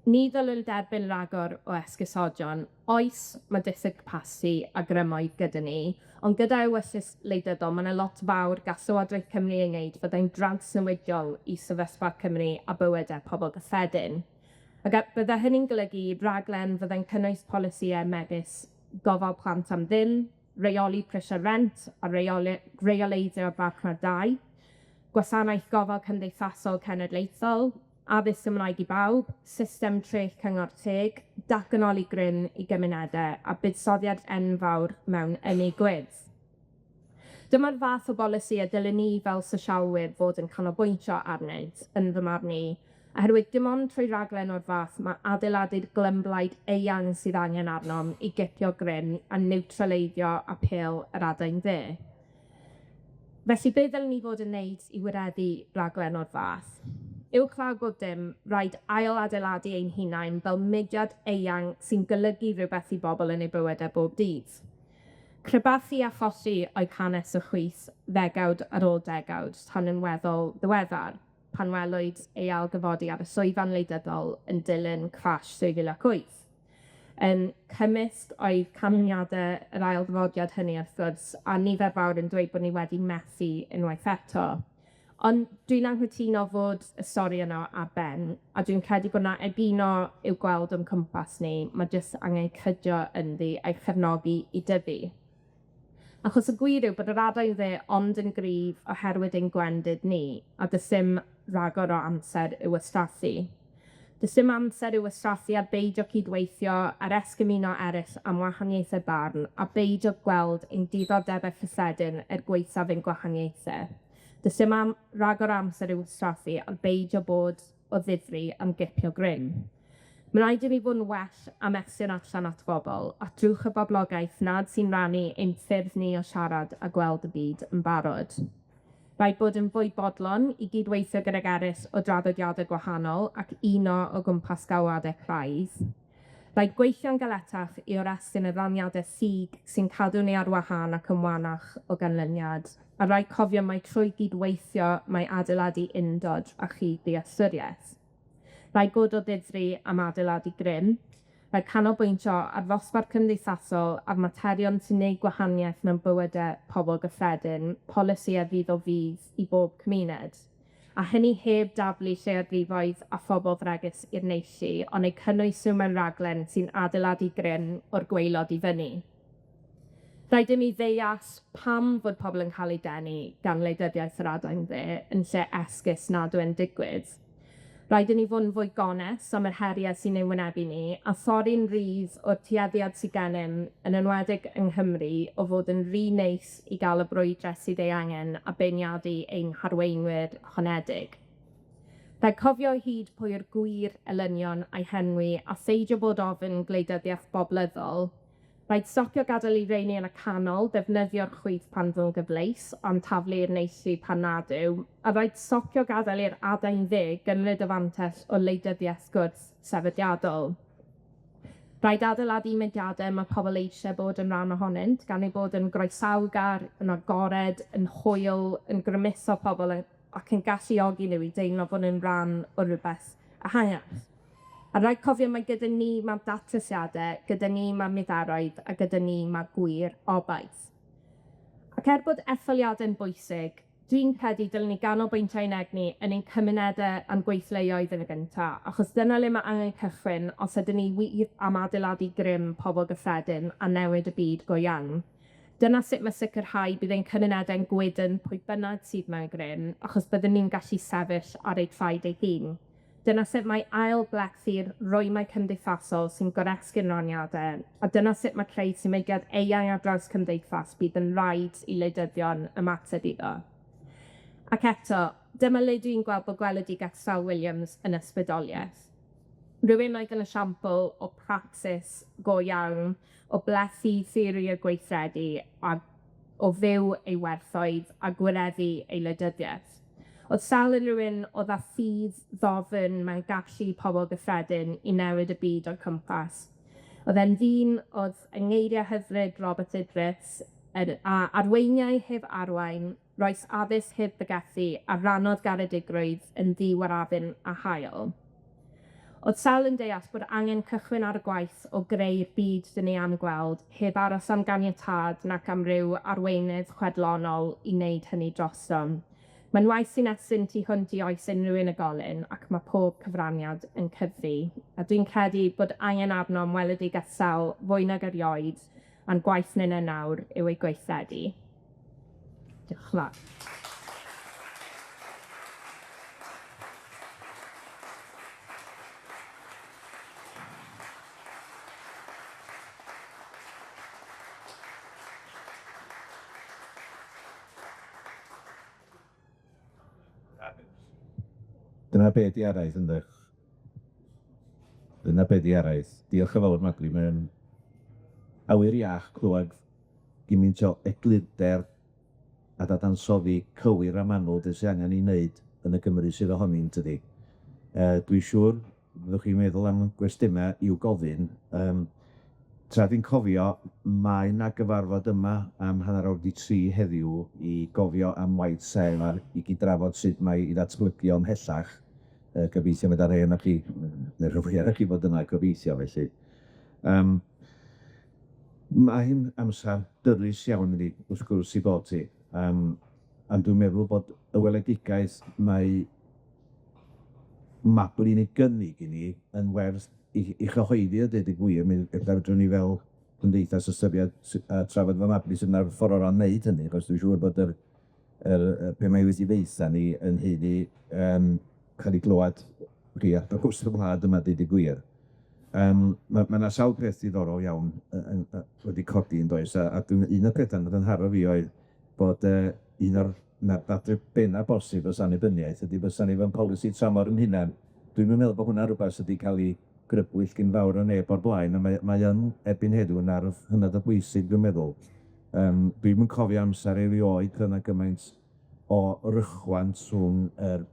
Ni ddylwn derbyn ragor o esgusodion. Oes, ma' diffyg capasiti a grymoedd gyda ni, ond gyda ewyllys wleidyddol, ma' 'na lot fawr gall Llywodraeth Cymru ei wneud fyddai'n drawsnewidiol i sefyllfa Cymru a bywyde pobol gyffredin. Ac bydde hynny'n golygu raglen fyddai'n cynnwys polisïe megis gofal plant am ddim, reoli prisiau rent a reoleiddio'r farchnad dai, gwasanaeth gofal cymdeithasol cenedlaethol, addysg Gymraeg i bawb, system treth cyngor teg, datganoli grym i gymunede, a buddsoddiad enfawr mewn ynni gwyrdd. Dyma'r fath o bolisi a dylen ni fel sosialwyr fod yn canolbwyntio arnynt, yn fy marn i, oherwydd dim ond trwy raglen o'r fath ma' adeiladu'r glymblaid eang sydd angen arnom i gipio grym a niwtraleiddio apêl yr adain dde. Felly, be ddylen ni fod yn neud i wireddu raglen o'r fath? Uwchlaw bob dim, rhaid ail-adeiladu ein hunain fel mudiad eang sy'n golygu rwbeth i bobol yn eu bywyde bob dydd. Crebachu a cholli oedd hanes y chwith ddegawd ar ôl degawd tan yn weddol ddiweddar, pan welwyd ei ailgyfodi ar y llwyfan wleidyddol yn dilyn crash 2008. Cymysg oedd canlyniade yr ailddyfodiad hynny wrth gwrs, a nifer fawr yn dweud bod ni wedi methu unwaith eto. Ond dwi'n anghytuno fod y stori yno ar ben, a dwi'n credu bod 'na egino i'w gweld o'n cwmpas ni, ma' jyst angen cydio ynddi a'i chefnogi i dyfu. Achos y gwir yw bod yr adain dde ond yn gryf oherwydd ein gwendid ni, a does dim ragor o amser i'w wastraffu. Does dim amser i'w wastraffu ar beidio cydweithio, ar esgymuno eryll am wahaniaethe barn, a beidio gweld ein diddordebe cyffredin er gwaethaf ein gwahaniaethe. Does dim am ragor o amser i'w wastraffu ar beidio bod o ddifri am gipio grym. Mae'n rhaid i ni fod yn well am estyn allan at bobol, at drwch y boblogaeth nad sy'n rannu ein ffyrdd ni o siarad a gweld y byd yn barod. Rhaid bod yn fwy bodlon i gydweithio gydag eryll o draddodiade gwahanol ac uno o gwmpas galwade craidd. Rhaid gweithio'n galetach i oresgyn y raniade ffug sy'n cadw ni ar wahân ac yn wanach o ganlyniad, a rhaid cofio mai trwy gydweithio mae adeiladu undod a chyd-ddealltwrieth. Rhaid bod o ddifri am adeiladu grym, rhaid canolbwyntio ar ddosbarth cymdeithasol a'r materion sy'n neud gwahanieth mewn bywyde pobol gyffredin, polisïe fydd o fudd i bob cymuned. A hynny heb daflu lleiafrifoedd a phobol fregus i'r neilltu, ond eu cynnwys nw mewn raglen sy'n adeiladu grym o'r gwaelod i fyny. Rhaid i ni ddeall pam fod pobol yn ca'l eu denu gan wleidyddiaeth yr adain dde yn lle esgus nad yw e'n digwydd. Rhaid i ni fod yn fwy gonest am yr herie sy'n ein wynebu ni, a thorri'n rhydd o'r tueddiad sy gennym, yn enwedig yng Nghymru, o fod yn ry neis i ga'l y brwydre sydd ei angen a beirniadu ein harweinwyr honedig. Rhaid cofio o hyd pwy yw'r gwir elynion a'u henwi, a pheidio bod ofyn gwleidyddiaeth boblyddol. Rhaid stopio gad'el i reini yn y canol defnyddio'r chwith pan fydd o'n gyfleus, ond taflu i'r neilltu pan nad yw, a rhaid stopio gad'el i'r adain dde gymryd y fantell o wleidyddieth gwrth sefydliadol. Rhaid adeiladu mudiade ma' pobol eisie bod yn rhan ohonynt, gan eu bod yn groesawgar, yn agored, yn hwyl, yn grymuso pobol yn ac yn galluogi nw i deimlo bo' nw'n ran o rwbeth ehangach. A rhaid cofio mai gyda ni ma'r datrysiade, gyda ni ma'r niferoedd, a gyda ni ma'r gwir obaith. Ac er bod etholiade'n bwysig, dwi'n credu dylwn ni ganolbwyntio ein egni yn ein cymunede a'n gweithleoedd yn y gynta, achos dyna le ma' angen cychwyn os ydyn ni wir am adeiladu grym pobol gyffredin a newid y byd go iawn. Dyna sut ma' sicirhau bydd ein cymunede'n gwydyn pwy bynnag sydd mewn grym, achos byddwn ni'n gallu sefyll ar eu traed eu hun. Dyna sut mae ail-blethu'r rwymau cymdeithasol sy'n goresgyn raniade, a dyna sut ma' creu symudiad eang ar draws cymdeithas bydd yn raid i wleidyddion ymateb iddo. Ac eto, dyma le dwi'n gweld bod gweledigeth Sel Williams yn ysbrydolieth. Rywun oedd yn esiampl o practis go iawn o blethu theori a gweithredu a o fyw ei werthoedd a gwireddu ei wleidyddieth. O'dd Sel yn rywun o'dd â ffydd ddofyn mewn gallu pobol gyffredin i newid y byd o'u cwmpas. O'dd e'n ddyn o'dd yng ngeirie hyfryd Robert Idris yn a arweiniai heb arwain, roes addysg heb bregethu, a rannodd garedigrwydd yn ddiwarafun a hael. O'dd Sel yn deall bod angen cychwyn ar y gwaith o greu'r byd 'dyn ni am gweld, heb aros am ganiatâd nac am ryw arweinydd chwedlonol i wneud hynny drosom. Mae'n waith sy'n estyn tu hwnt i oes unryw unigolyn, ac ma' pob cyfraniad yn cyfri. A dwi'n credu bod angen arno am weledigaeth Sel fwy nag erioed, a'n gwaith ninne nawr yw ei gweithredu. Diolch yn fawr. Dyna be' 'di araith ynde? Dyna be' 'di araith. Diolch yn fawr Mabli, mae o'n awyr iach clwad gymint o eglurder a dadansoddi cywir a manwl be' sy angen 'i wneud yn y Gymru sydd ohoni yntydi? Yy dwi siŵr fyddwch chi'n meddwl am gwestiyna' i'w gofyn, yym tra dwi'n cofio, mae 'na gyfarfod yma am hanner awr 'di tri heddiw i gofio am waith Sel a i gyd-drafod sut mae 'i ddatblygu o ymhellach. Yy gobeithio mynd â rhei onoch chi, neu rhyw rhai onoch chi fod yna gobeithio felly. Yym ma' hi'n amsar dyrys iawn yndi, wrth gwrs 'i bod hi, yym ond dwi'n meddwl bod y weledigaeth mae Mabli'n ei gynnig i ni yn werth 'i 'i chyhoeddi a deud y gwir, mi ella fedrwn ni fel cymdeithas ystyried su- trafod efo Mabli sut ma'r ffor ora'n wneud hynny, achos dwi'n siŵr bod yr yr yy be' mae wedi ddeutha ni yn haeddu yym ca'l 'i glwad chi ar draws y wlad yma, deud y gwir. Yym ma' ma' 'na sawl peth diddorol iawn yy yn yy wedi codi yndoes, a a dwi'n un o'r petha nath 'yn nharo fi oedd bod yy un o'r 'na ddadle benna bosib dros annibyniaeth ydi bysa ni efo'n polisi tramor 'yn hunan. Dwi'm yn meddwl bo' hwnna'n rwbath sy 'di ca'l 'i grybwyll gin fawr o neb o'r blaen, a mae mae yn erbyn heddiw yn arf hynod o bwysig, dwi'n meddwl. Yym dwi'm yn cofio amser erioed pan o' 'na gymaint o rychwant rhwng yr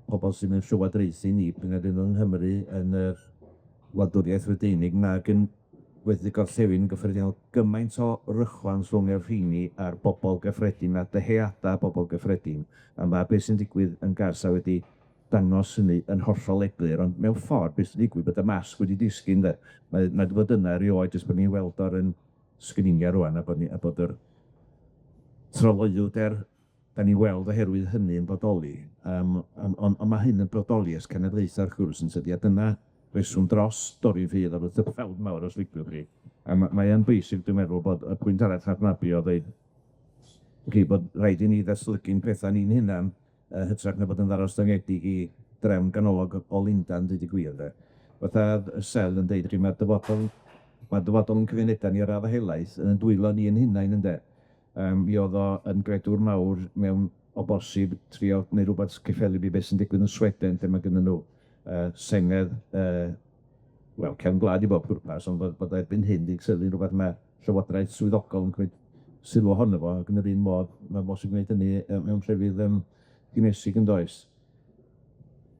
pobol sydd yn llywodraethu ni, p'un ydyn nw yng Nghymru yn yr wladwriaeth Brydeinig nag yn gwledydd gorllewin gyffredinol, gymaint o rychwant rhwng y rheini a'r bobol gyffredin, a dyheada bobol gyffredin, a ma' be' sy'n digwydd yn Gaza wedi dangos hynny yn hollol eglur, ond mewn ffordd be' sy'n digwydd bod y masg wedi disgyn de, mae mae 'di bod yna erioed, jyst bod ni'n weld o ar 'yn sgrinia rŵan a bod ni a bod yr tryloywder 'dan ni'n weld oherwydd hynny yn bodoli, yym on' on' on' ma' hyn yn bodoli ers cenedlaethau wrth gwrs yn tydi, a dyna reswm dros dorri rhydd ar y ffawd mawr os liciwch chi, a ma' mae yn bwysig dwi'n meddwl bod y pwynt arall nath Mabli o'dd ddeud chi bod raid i ni ddatblygu'n petha ni'n hunan yy hytrach na bod yn ddarostyngedig i drefn ganolog o Lundan, deud y gwir de. Fatha o'dd y Sel yn deud, chi ma'r dyfodol ma' dyfodol 'yn cymuneda ni ar raddfa helaeth yn 'yn dwylo ni 'yn hunain ynde? Yym mi o'dd o yn gredwr mawr mewn o bosib trio gwneud rwbath cyffelyb i beth sy'n digwydd yn Sweden, lle ma' gynnyn nw yy sengedd yy wel, cefn gwlad i bob pwrpas, ond bod bod o erbyn hyn 'di tyfu'n rwbath ma' llywodraeth swyddogol yn cymryd sylw ohono fo, ac yn yr un modd ma'n bosib gwneud hynny yy mewn llefydd yym dinesig yndoes?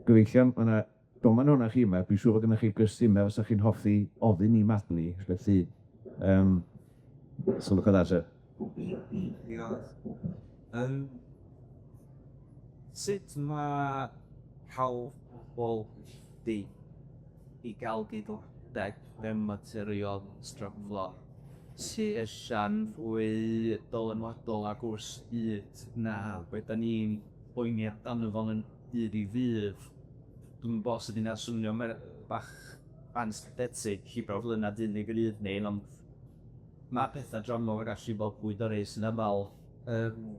Gyfeillion, ma' 'na doman ohonoch chi yma, dwi'n siŵr bod gynnoch chi gwestiyna' fysach chi'n hoffi ofyn i Mabli, felly yym sylwch yn dda te. Diolch. Yym sut ma' cael pobol du i ga'l diddordeb mewn materion strwythurol sy ella'n fwy dylanwadol ar gwrs byd na be' 'dan ni'n poeni amdano fo yn dydd i ddydd. Dwi'm yn gwbo os ydi hynna'n swnio me- bach ansympathetic i bobl yna dyn neu grydd ni, ond ma' petha dramor yn gallu bod fwy dyrys yn amal. Yym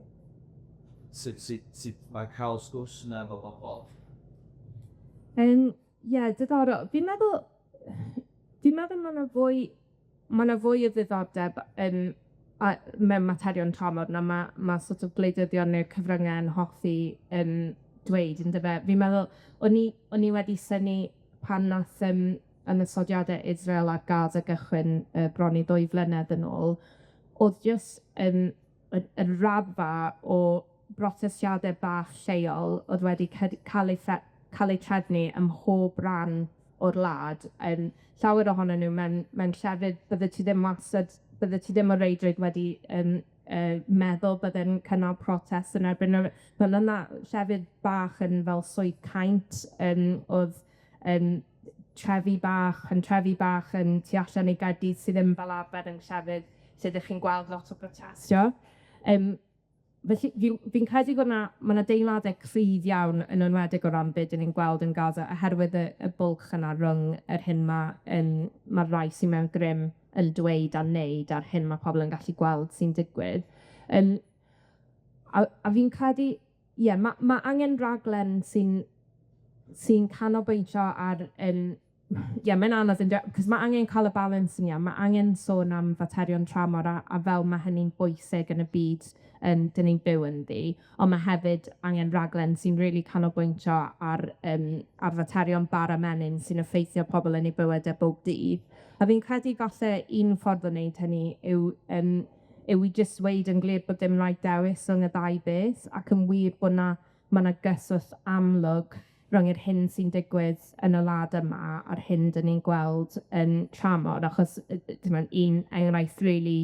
sut sut sut ma' ca'l sgwrs yna efo bobol? Ie, diddorol. Fi'n meddwl fi'n meddwl ma' 'na fwy ma' 'na fwy o ddiddordeb yn a mewn materion tramor na ma' ma' sort of gwleidyddion ne'r cyfrynge'n hoffi yym dweud yndyfe? Fi'n meddwl o'n i o'n i wedi synnu pan nath yym ymosodiade Israel ar Gaza gychwyn yy bron i ddwy flynedd yn ôl o'dd jyst yym y raddfa o brotestiade bach lleol o'dd wedi ca'l eu cael eu trefnu ym mhob ran o'r wlad, yn llawer ohonyn nw mewn mewn llefydd bydde ti ddim wastad bydde ti ddim o reidrwydd wedi yym yy meddwl bydde'n cynnal protest yn erbyn yr fel yna llefydd bach yn fel Swydd Caint yn o'dd yn trefi bach, pentrefi bach yn tu allan i Gaerdydd sy ddim fel arfer yn llefydd lle 'dych chi'n gweld lot o protestio. Yym felly fi'n credu bod 'na ma' 'na deimlade cryf iawn, yn enwedig o ran be' 'dyn ni'n gweld yn Gaza, oherwydd y bwlch yna rwng yr hyn ma' yym ma'r rai sy mewn grym yn dweud a wneud a'r hyn ma' pobol yn gallu gweld sy'n digwydd. Yym a fi'n credu, ie, ma' angen raglen sy'n sy'n canolbwyntio ar yym ie, mae'n anodd on'd yw e? 'Cos ma' angen ca'l y balans yn iawn, ma' angen sôn am faterion tramor a fel ma' hynny'n bwysig yn y byd yym 'dyn ni'n byw ynddi, on' ma' hefyd angen raglen sy'n rili canolbwyntio ar yym ar faterion bara menyn sy'n effeithio pobol yn eu bywyde bob dydd. A fi'n credu falle un ffordd o wneud hynny yw yym yw i jyst weud yn glir bod dim raid dewis rhwng y ddau beth, ac yn wir bo' 'na ma' 'na gyswllt amlwg rhwng yr hyn sy'n digwydd yn y wlad yma a'r hyn 'dyn ni'n gweld yn tramor, achos t'mod un enghraifft rili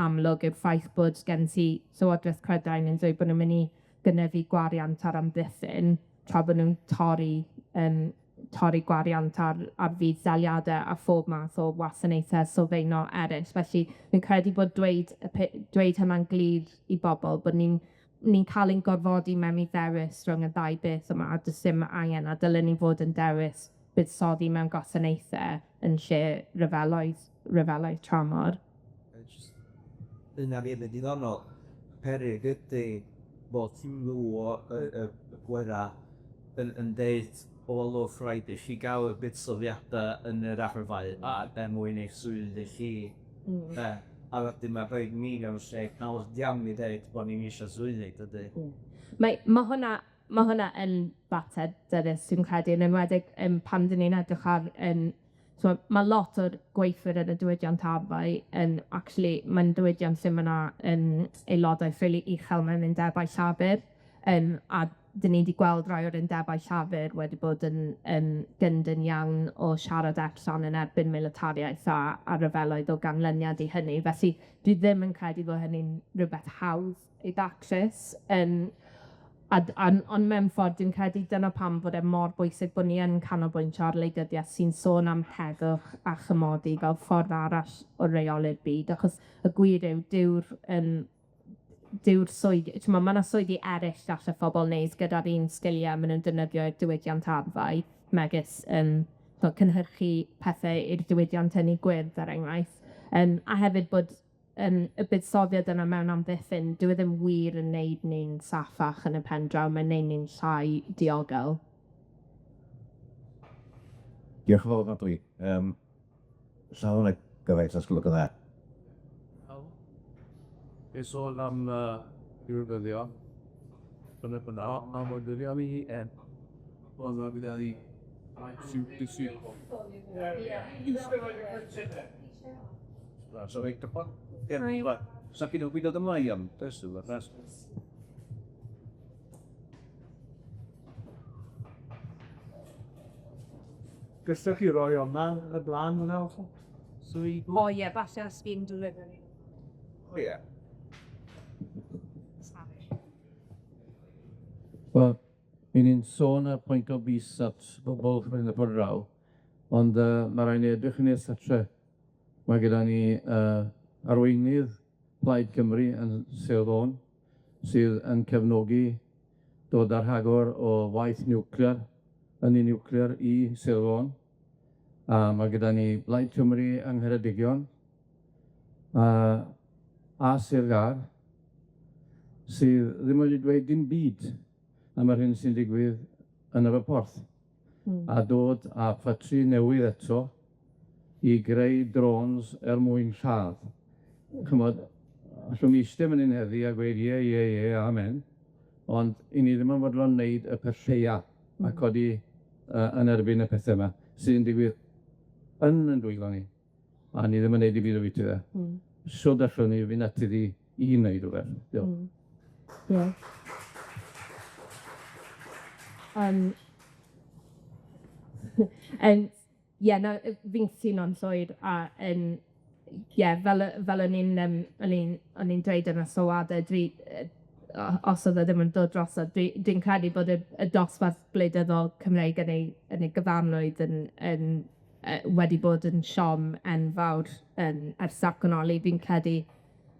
amlwg yw'r ffaith bod gen ti Llywodreth Prydain yn dweud bo' nw'n myn' i gynyddu gwariant ar amddiffyn, tra bo' nw'n torri yym torri gwariant ar fudd-daliade a phob math o wasanaethe sylfaenol eryll. Felly fi'n credu bod dweud y dweud hwnna'n glir i bobol bod ni'n ca'l ein gorfodi mewn i ddewis rhwng y ddau beth yma, a do's dim angen, a dylen ni fod yn dewis buddsoddi mewn gwasanaethe yn lle ryfeloedd ryfeloedd tramor. Yna fydd yn diddorol, peryg ydy bod nhw y y y pwera yn yn deud, o lwch rhaid i chi gael y buddsoddiadau yn yr arfau a er mwyn eich swydd i chi. De? A wedyn ma' rhaid ni mewn lle cawod iawn i ddeud bo' ni'n isio swyddi, dydy? Mae ma' hwnna ma' hwnna yn fater dyrys, fi'n credu, yn enwedig yym pan 'dyn ni'n edrych ar yym t'mod ma' lot o'r gweithwyr yn y diwydiant arfau yn actually ma'n diwydiant lle ma' 'na yym aelodaeth rili uchel mewn undebau llafur, yym a 'dyn ni 'di gweld rai o'r undebau llafur wedi bod yn yn gyndyn iawn o siarad allan yn erbyn militariaeth a ryfeloedd o ganlyniad i hynny. Felly dwi ddim yn credu bo' hynny'n rwbeth hawdd ei ddatrys, yym a ond mewn ffordd dwi'n credu dyna pam fod e mor bwysig bo' ni yn canolbwyntio ar wleidyddiaeth sy'n sôn am heddwch a chymodi fel ffordd arall o reoli'r byd, achos y gwir yw dyw'r yym dyw'r swyd- t'mo' ma' 'na swyddi eryll galle pobol wneud gyda'r un sgilie ma' nw'n defnyddio i'r diwydiant arfau, megis yym fel cynhyrchu pethe i'r diwydiant ynni gwyrdd, er enghraifft, yym a hefyd bod yym y buddsoddiad yna mewn amddiffyn, dyw e ddim wir yn neud ni'n saffach yn y pen draw, mae'n neud ni'n llai diogel. Diolch yn fawr ofnadwy. Yym llawn o gyfaill os gwelwch yn dda. I sôn am diwinyddion. Gallech chi roi honna y blaen hwnna? O ie, falle os fi'n delivery. O ie. Wel, 'yn ni'n sôn a pwynto bys at bobol yn y ffor draw, ond yy ma' rai' ni edrych yn nes atre. Mae gyda ni yy arweinydd Plaid Cymru yn Sir Fôn, sydd yn cefnogi dod â rhagor o waith niwclear, ynni niwclear i Sir Fôn. A ma' gyda ni Blaid Cymru yng Ngheredigion, a Sir Gâr, sydd ddim wedi dweud dim byd am yr hyn sy'n digwydd yn yr y porth. A dod â ffatri newydd eto i greu drones er mwyn lladd. Ch'mod, allwn ni iste fan 'yn heddi a gweud ie, ie, ie, amen, ond 'yn ni ddim yn fodlon neud y peth lleia a codi yy yn erbyn y pethe 'ma sy'n digwydd yn 'yn dwylo ni, a ni ddim yn neud dim byd obytu fe. Shwd allwn ni fynd ati ddi i wneud rwbeth? Diolch. Ie. Yym ie, na, fi'n cytuno'n llwyr a yym ie, fel yy fel o'n i'n yym o'n i'n o'n i'n dweud yn y sylwade, dwi yy os o'dd e ddim yn dod drosodd, dwi dwi'n credu bod y y dosbarth gwleidyddol Cymreig yn ei yn ei gyfanrwydd yn yn yy wedi bod yn siom enfawr yn ers datganoli. Fi'n credu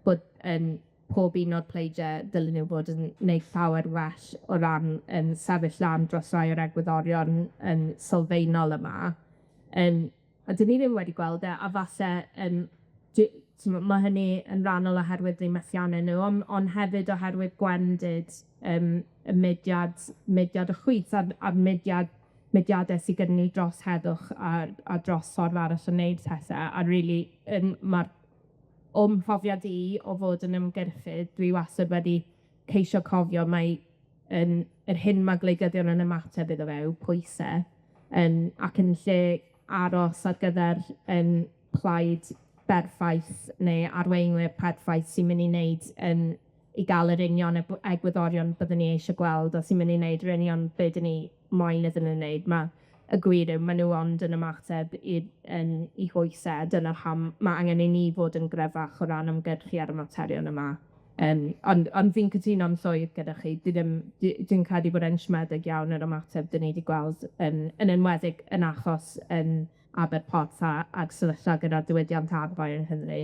bod yn pob un o'r pleidie dylen nw fod yn neud llawer well o ran yn sefyll lan dros rai o'r egwyddorion yn sylfaenol yma. Yym a 'dyn ni ddim wedi gweld e, a falle yym t'mo' ma' hynny yn rhannol oherwydd eu methianne nw, on' on' hefyd oherwydd gwendid yym y mudiad mudiad y chwith a'r a'r mudiad mudiade sy gyda ni dros heddwch a a dros ffordd arall o wneud pethe, a rili yym ma'r o'm mhrofiad i o fod yn ymgyrchydd, dwi wastad wedi ceisio cofio mai yn yr hyn ma' gwleidyddion yn ymateb iddo fe yw pwyse, yym ac yn lle aros ar gyfer 'yn plaid berffaith neu arweinwyr perffaith sy'n myn' i wneud yn i ga'l yr union egwyddorion byddwn ni eisie gweld a sy'n myn' i wneud yr union be' 'dyn ni moyn iddyn nw wneud, ma' y gwir yw ma' nw ond yn ymateb i'r yn i phwyse, a dyna pam ma' angen i ni fod yn gryfach o ran ymgyrchu ar y materion yma. Yym ond ond fi'n cytuno'n llwyr gyda chi, dwi ddim dwi'n credu bod e'n siomedig iawn yr ymateb 'dyn ni 'di gweld yn yn enwedig yn achos yn Aberporth a a'r sefyllfa gyda'r diwydiant arfau yng Nghymru.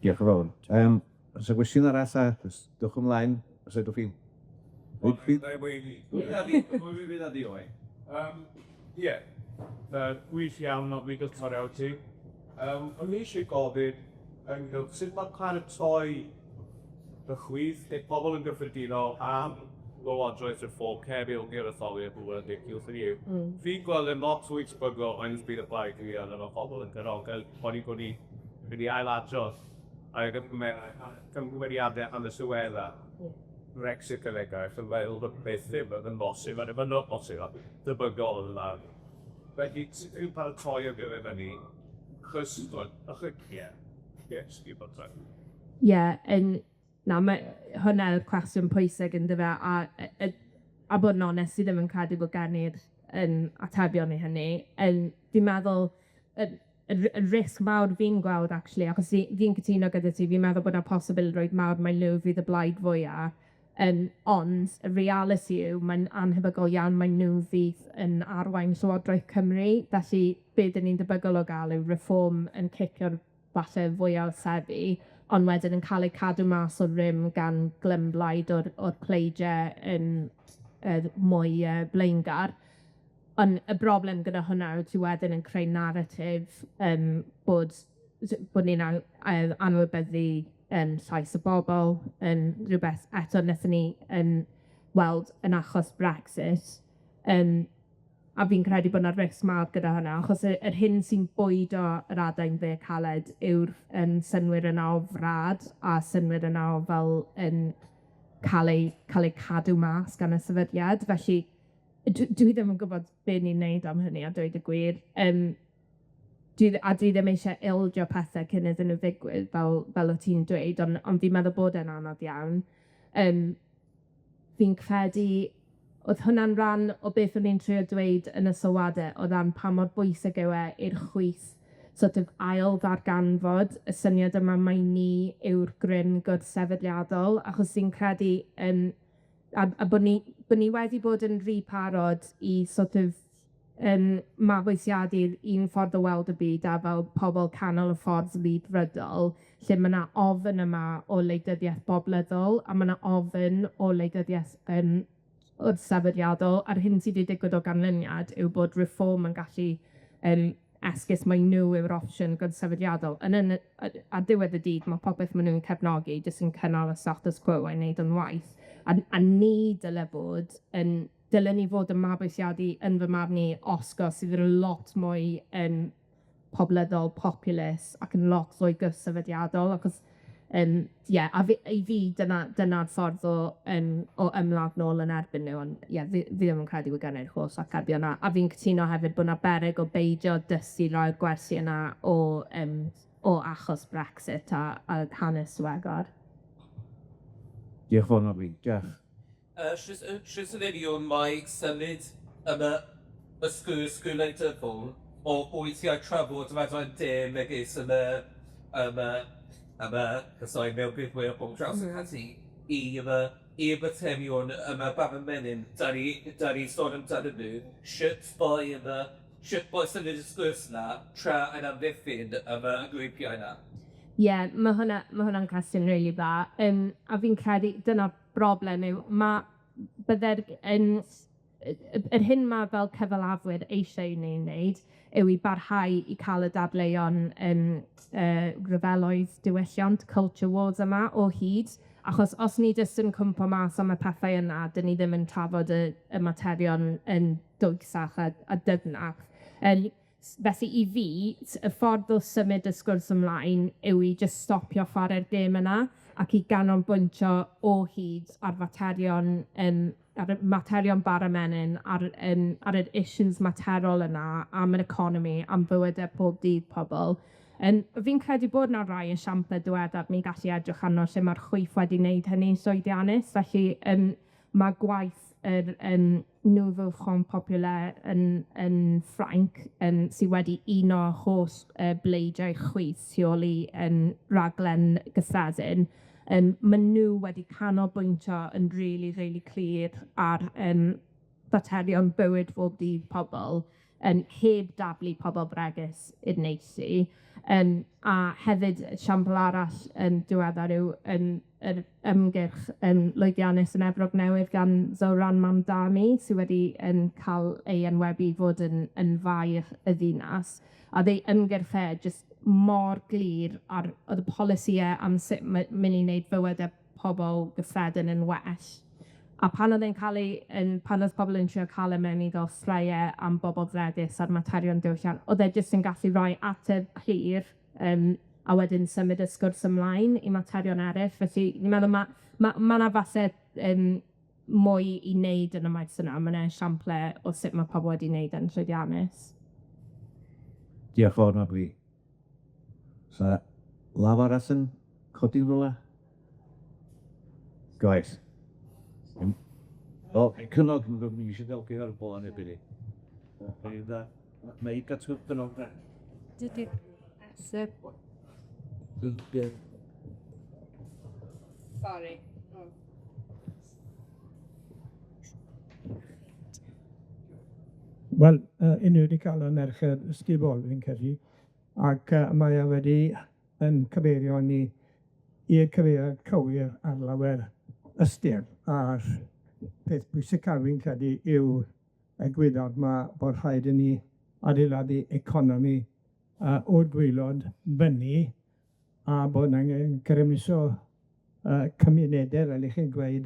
Diolch yn fawr. Yym, o's 'na gwestiwn arall a jyst dowch ymlaen os ydwch chi'n... Yym, ie, gwych iawn o fi gael ti. Yym, o'n i eisiau gofyn ynghylch sut ma' paratoi y chwith neu pobl yn gyffredinol am lywodraeth Reform heddiw i'r etholiad 2023. Fi'n gweld yn lot fwy tebygol ond bydd y blaid dwi yn efo pobl yn darogan bod ni'n gwneud mynd i ailadrodd camgymeriadau hanesyddol Brexit er enghraifft, yn meddwl bod beth ddim yn bosib, a ddim yn bosib, a debygol yna. Felly, sut yw'n paratoi ar gyfer hynny? Achos, ie, yes, i bod Ie, yn na, ma' hwnna yw'r cwestiwn pwysig yndyfe, a bod yn onest, dwi ddim yn credu bod gen i'r yym atebion i hynny. Yym fi'n meddwl y y risg mawr fi'n gweld acshyli, achos fi fi'n cytuno gyda ti, fi'n meddwl bod 'na posibilrwydd mawr mai nw fydd y blaid fwya, yym ond y realiti yw mae'n annhebygol iawn mai nw fydd yn arwain Llywodraeth Cymru. Felly, be' 'dyn ni'n debygol o ga'l yw Reform yn cipio'r falle fwya o seddi, ond wedyn yn ca'l eu cadw mas o'r rym gan glymblaid o'r o'r pleidie yn yr mwy yy blaengar. Ond y broblem gyda hwnna yw ti wedyn yn creu naratif yym bod bod ni'n anwybyddu yym llais y bobol, yn rwbeth eto nethon ni yn weld yn achos Brexit. Yym a fi'n credu bod 'na risg mawr gyda hwnna, achos y yr hyn sy'n bwydo yr adain dde caled yw'r yym synnwyr yna o frad a synnwyr yna o fel yn ca'l eu ca'l eu cadw mas gan y sefydliad. Felly dwi ddim yn gwbod be' ni'n neud am hynny a dweud y gwir. Yym dwi ddim eisie ildio pethe cyn iddyn nw ddigwydd, fel o't ti'n dweud, on' fi'n meddwl bod e'n anodd iawn. Fi'n credu o'dd hwnna'n ran o beth o'n i'n trio dweud yn y sylwade o ran pa mor bwysig yw e i'r chwith sort of ail ddarganfod y syniad yma mai ni yw'r grym gwrth-sefydliadol, achos fi'n credu yym a bo' ni wedi bod yn rhy parod i sort of mabwysiadu'r un ffordd o weld y byd a fel pobol canol y ffordd Ryddfrydol, lle ma' 'na ofyn yma o wleidyddieth boblyddol, a ma' 'na ofyn o wleidyddieth wrth-sefydliadol, a'r hyn sy 'di digwydd o ganlyniad yw bod Reform yn gallu esgus mai nw yw'r opsiwn gwrth-sefydliadol. Yn yn y ar diwedd y dydd, ma' popeth ma' nw'n cefnogi jyst yn cynnal y status quo a'i wneud yn waeth. A ni dyle bod yn dylen ni fod yn mabwysiadu, yn fy marn i, osgo sydd yn lot mwy yn poblyddol, populist, ac yn lot fwy gwrth-sefydliadol, achos ie, a fi i fi dyna dyna'r ffordd o o ymladd nôl yn erbyn nw, ond ie, fi ddim yn credu bo' gennai'r holl atebion 'na. A fi'n cytuno hefyd bo' 'na beryg o beidio dysgu rai o'r gwersi yna o o achos Brexit a hanes diweddar. Diolch yn fawr Mabli. Jeff. Shwt yn union mae symud yn y sgwrs gwleidyddol o bwyntiau trafod rhaglen de megis yn y yn y yn y sorry mewnfudwyr o draws y cati i y i'r materion yma Bara Menyn, da ni da ni sôn amdanyn nhw, shwt mae yma shwt mae symud y sgwrs 'na tra yn amddiffyn y grwpiau 'na? Ie, ma' hwnna ma' hwnna'n cwestiwn rili dda. A fi'n credu dyna'r broblem yw ma' bydde'r yn yr hyn ma' fel cyfalafwyr eisie i ni wneud yw i barhau i ca'l y dadleuon ryfeloedd diwylliant, culture wars yma o hyd, achos os ni jyst yn cwmpo mas am y pethau yna, 'dyn ni ddim yn trafod y y materion yn dwysach a dyfnach. Felly, i fi, y ffordd o symud y sgwrs ymlaen yw i jyst stopio chware'r gêm yna ac i ganolbwyntio o hyd ar faterion ar y materion bara menyn, ar yr issues materol yna am yr economi, am bywyde pob dydd pobol. Fi'n credu bod 'na rai esiample diweddar ni'n gallu edrych arno lle ma'r chwith wedi wneud hynny'n llwyddiannus. Felly, ma' gwaith yr Nouveaux Champs Populaires yn Ffrainc sy wedi uno holl bleidiau chwith tu ôl i raglen gyffredin. Ma' nw wedi canolbwyntio yn rili, rili clir ar faterion bywyd bob dydd pobol, heb daflu pobol bregus i'r neilltu. A hefyd, esiampl arall yn diweddar yw yr ymgyrch lwyddiannus yn Efrog Newydd gan Zoran Mandani, sy wedi ca'l ei enwebu i fod yn faer y ddinas. A o'dd ei ymgyrch e jyst mor glir ar o'dd y polisïe am sut ma' myn' i wneud bywyde pobol gyffredin yn well. A pan o'dd e'n ca'l ei pan o'dd pobol yn trio ca'l e mewn i fel ffraee am bobol fregus a'r materion diwylliant, o'dd e jyst yn gallu roi ateb clir a wedyn symud y sgwrs ymlaen i materion eryll. Felly, fi'n meddwl ma' 'na falle mwy i wneud yn y maes yna. Ma' 'na esiample o sut ma' pobol wedi wneud e'n llwyddiannus. Diolch yn fawr, Mabli. Sa law arall yn codi rywle? Goes. Wel, Cynog, mi eisiau delgu ar y bôn erbyn ni. Mae gatw Cynog de. Sorry. Wel, unrhyw wedi ca'l yn merched ysgubol, fi'n credu, ac mae e wedi 'yn cyfeirio ni i'r cyfeiriad cywir ar lawer ystyr, a'r peth pwysica fi'n credu yw'r egwyddor 'ma bod rhaid i ni adeiladu economi o'r gwaelod fyny, a bod angen grymuso cymunede, fel 'ych chi'n gweud,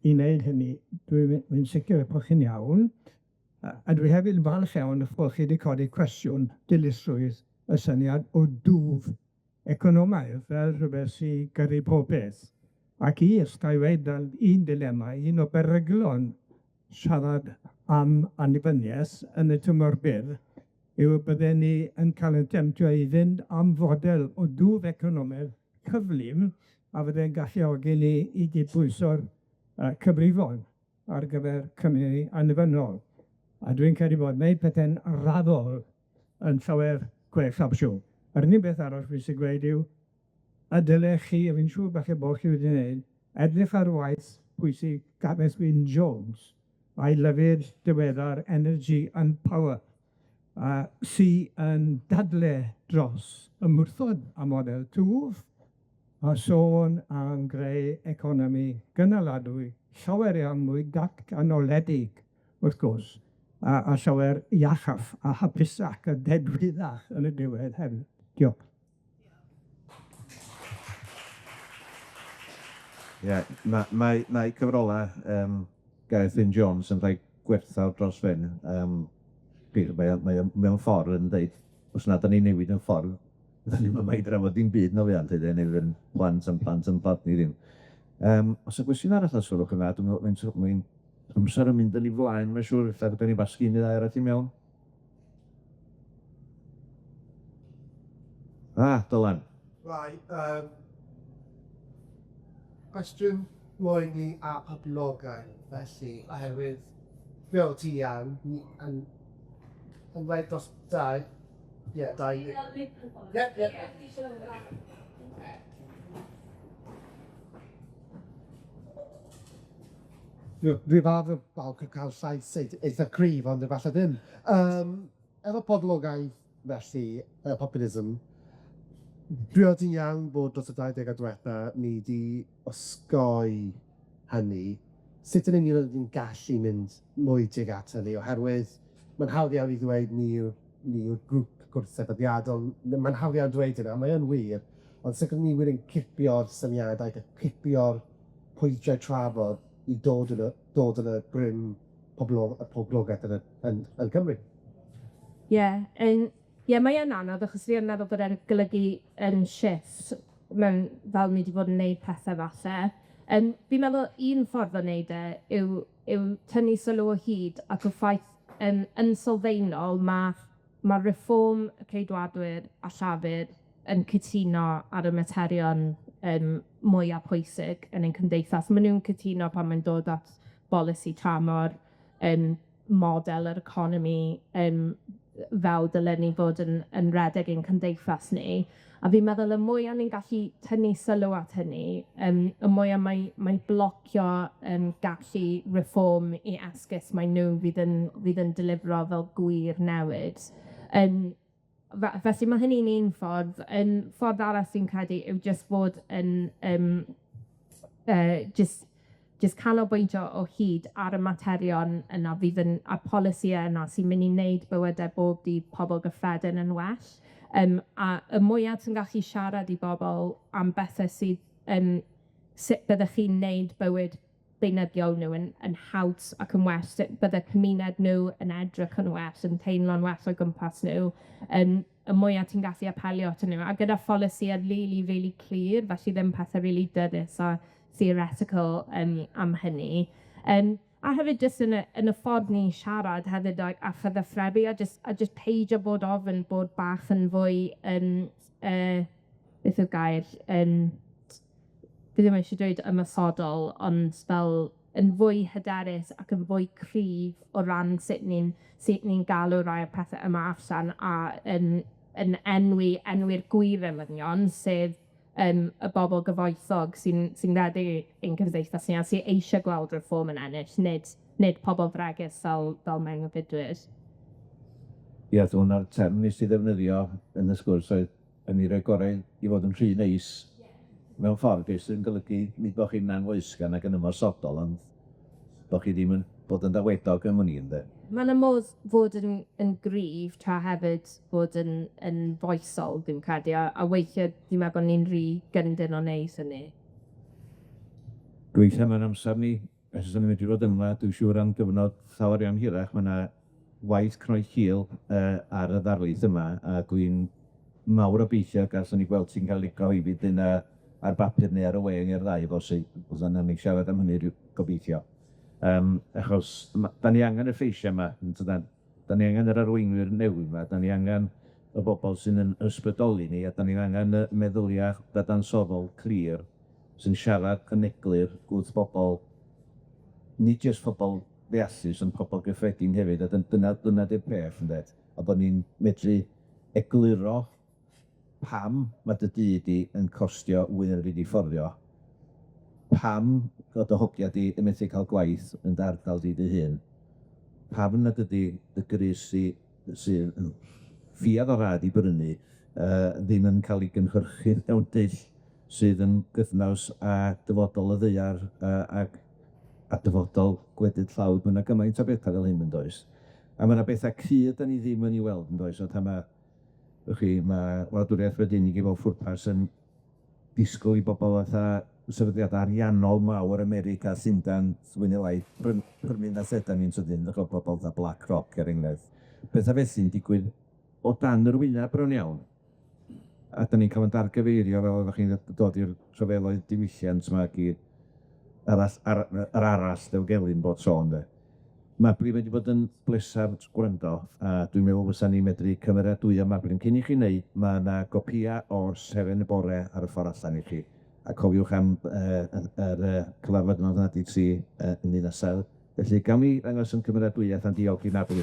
i wneud hynny. Dwi'n sicir bo' chi'n iawn, a dwi hefyd yn falch iawn 'ych bo' chi wedi codi cwestiwn dilysrwydd y syniad o dwf economaidd fel rhwbeth sy gyrru pob peth. Ac i, os ga i weud, fel un dilema, un o beryglon siarad am annibyniaeth yn y tymor byr yw y bydden ni yn ca'l 'yn temtio i fynd am fodel o dwf economaidd cyflym a fydde'n galluogi ni i gydbwyso'r yy cyfrifon ar gyfer Cymru annibynnol. A dwi'n credu bod wneud pethe'n raddol yn llawer gwell opsiwn. Yr unig beth arall fi isie gweud yw, y dylech chi, a fi'n siŵr falle bo' chi wedi wneud, edrych ar waith pwysig Gareth Wyn Jones a'i lyfyr diweddar Energy and Power, a sy yn dadle dros ymwrthod â model twf, a sôn am greu economi gynaladwy, llawer iawn mwy datganoledig, wrth gwrs, a llawer iachach a hapusach a dedwyddach yn y diwedd hefyd. Diolch. Ie, ma' mae mae cyfrola yym Gareth Wyn Jones yn rhai gwerthfawr dros ben, yym mae o mae o mewn ffordd yn deud, os nad 'dan ni'n newid 'yn ffordd, 'dan ni'm yma i drafod dim byd na fuan lly de, neu fydd 'yn plant a'n plant 'yn plant ni ddim. Yym o's 'na gwestiwn arall os gwelwch yn dda, dwi'n me'wl mae'n mae'n amser yn mynd yn 'i flaen, mae'n siŵr, ella fedrwn ni basgu un neu ddau arall i mewn. Ah, Dylan. Right, cwestiwn moyn i a poblogaidd, felly, oherwydd fel ti iawn, ni yn yn dweud dros dau, ie, dau, ie, ie. Dwi fath o falch o ca'l llais eitha cryf, ond efalle ddim. Efo poblogaidd, felly, populism, dwi odd ti'n iawn bod dros y 20 diwetha ni 'di osgoi hynny. Sut yn union ydyn ni'n gallu mynd mwy tuag at hynny, oherwydd ma'n hawdd iawn i ddweud ni yw ni yw'r grŵp gwrthsefydliadol, ma'n hawdd iawn dweud hynna, mae yn wir, ond sut ydyn ni wir yn cipio'r syniadau, cipio'r pwyntiau trafod i dod yn y dod yn y grym y poblogeth yn y yn yn Cymru? Ie, ie, mae yn anodd, achos fi yn meddwl bod e'n golygu yn shifft mewn fel ni 'di bod yn neud pethe falle. Fi'n meddwl un ffordd o neud e yw yw tynnu sylw o hyd at y ffaith yn sylfaenol ma' ma' Reform, y Ceidwadwyr a Llafur yn cytuno ar y materion yym mwya pwysig yn ein cymdeithas. Ma' nw'n cytuno pan mae'n dod at bolisi tramor, model yr economi, fel dylen ni fod yn redeg ein cymdeithas ni. A fi'n meddwl y mwya ni'n gallu tynnu sylw at hynny, y mwya mae mae'n blocio gallu Reform i esgus mae nw fydd yn fydd yn delifro fel gwir newid. Felly ma' hynny'n un ffordd. Ffordd arall fi'n credu yw jyst bod yn jyst jyst canolbwyntio o hyd ar y materion yna fydd yn a'r polisïe yna sy'n myn' i wneud bywyde bob dydd pobol gyffredin yn well. A y mwya ti'n gallu siarad i bobol am bethe sydd yn sut byddech chi'n neud bywyd beunyddiol nw yn haws ac yn well, sut bydde cymuned nw yn edrych yn well, yn teimlo'n well o'i gwmpas nw y mwya ti'n gallu apelio atyn nw. A gyda pholisïe rili, rili clir, felly ddim pethe rili dyrys a theoretical am hynny. A hefyd jyst yn y ffordd ni'n siarad hefyd a chyfathrebu a jyst peidio bod ofyn bod bach yn fwy yn beth yw'r gair, fi ddim isie dweud ymosodol, ond fel yn fwy hyderus ac yn fwy cryf o ran sut ni'n galw rai o'r pethe yma allan a yn enwi enwi'r gwir elynion, sef y bobol gyfoethog sy'n redeg ein cymdeithas ni a sy eisie gweld Reform yn ennill, nid pobol fregus fel mewnfudwyr. Ie, hwnna'r term nes i ddefnyddio yn y sgwrs oedd yn i roi gorau i fod yn rhy neis mewn ffordd beth sy'n golygu nid bo' chi'n anfoesgar ac yn ymosodol, ond bo' chi ddim yn bod yn dawedog am wn i ynde. Ma' 'na modd fod yn gryf tra hefyd bod yn foesol, dwi'n credu, a weithie dwi'n meddwl bo' ni'n rhy gyndyn o wneud hynny. Gobeithio ma'n amsar ni, os ydyn ni'n medru fod yma, dwi'n siŵr am gyfnod llawer iawn hirach, ma' 'na waith cnoi cil ar y ddarlith yma, a dwi'n mawr obeithio gawson ni gweld ti'n ca'l ei gyhoeddi yna ar bapur neu ar y we neu'r ddau bosib, fysa nawn ni siarad am hynny ryw gobeithio. Yym achos ma- 'dan ni angen y lleisia' 'ma, yn tydan? 'Dan ni angen yr arweinwyr newydd 'ma, 'dan ni angen y bobol sy'n 'yn ysbrydoli ni, a 'dan ni'n angen y meddylia' dadansoddol clir sy'n siarad yn eglur wrth bobol, nid jyst pobol ddeallus, ond pobol gyffredin hefyd, a dyn- dyna dyna 'di'r peth ynde, a bod ni'n medru egluro pam ma' dy dŷ di yn costio fwy na fedri di fforddio, pam fod dy hogia di yn methu ca'l gwaith yn dy ardal di dy hun, pam nad ydi dy grys di sydd yn ffiad o rad i brynu yy ddim yn ca'l 'i gynhyrchu mewn dull sydd yn gydnaws â dyfodol y ddaear yy ag a dyfodol gwledydd tlawd, ma' 'na gymaint o betha fel hyn yn does? A ma' 'na betha cry 'dan ni ddim yn 'i weld yn does? Fatha ma' wch chi, ma' wladwriaeth Brydeinig i bob ffwrpas yn disgwyl i bobol fatha sefydliada ariannol mawr America, Llundan, mwy ne' lai, prynu'n aseda ni'n sydyn, dach ch'mo' bobol fatha Black Rock er enghraifft, petha felly'n digwydd o dan yr wyneb bron iawn. A 'dan ni'n ca'l 'yn dargyfeirio fel oddach chi'n dod i'r rhyfeloedd diwylliant 'ma ag i arall ar- yr arall ddilgelyn bob tro ynde. Mabli, mae 'di bod yn blesar gwrando, a dwi'n meddwl fysa ni'n medru cymeradwyo Mabli. Cyn i chi wneud, ma' 'na gopia o'r Seren y Bore ar y ffor allan i chi. A cofiwch am yy yr yr yy cyfarfod yma 'di tri yy yn Felly gawn ni ddangos 'yn cymeradwyaeth a'n diolch i Mabli.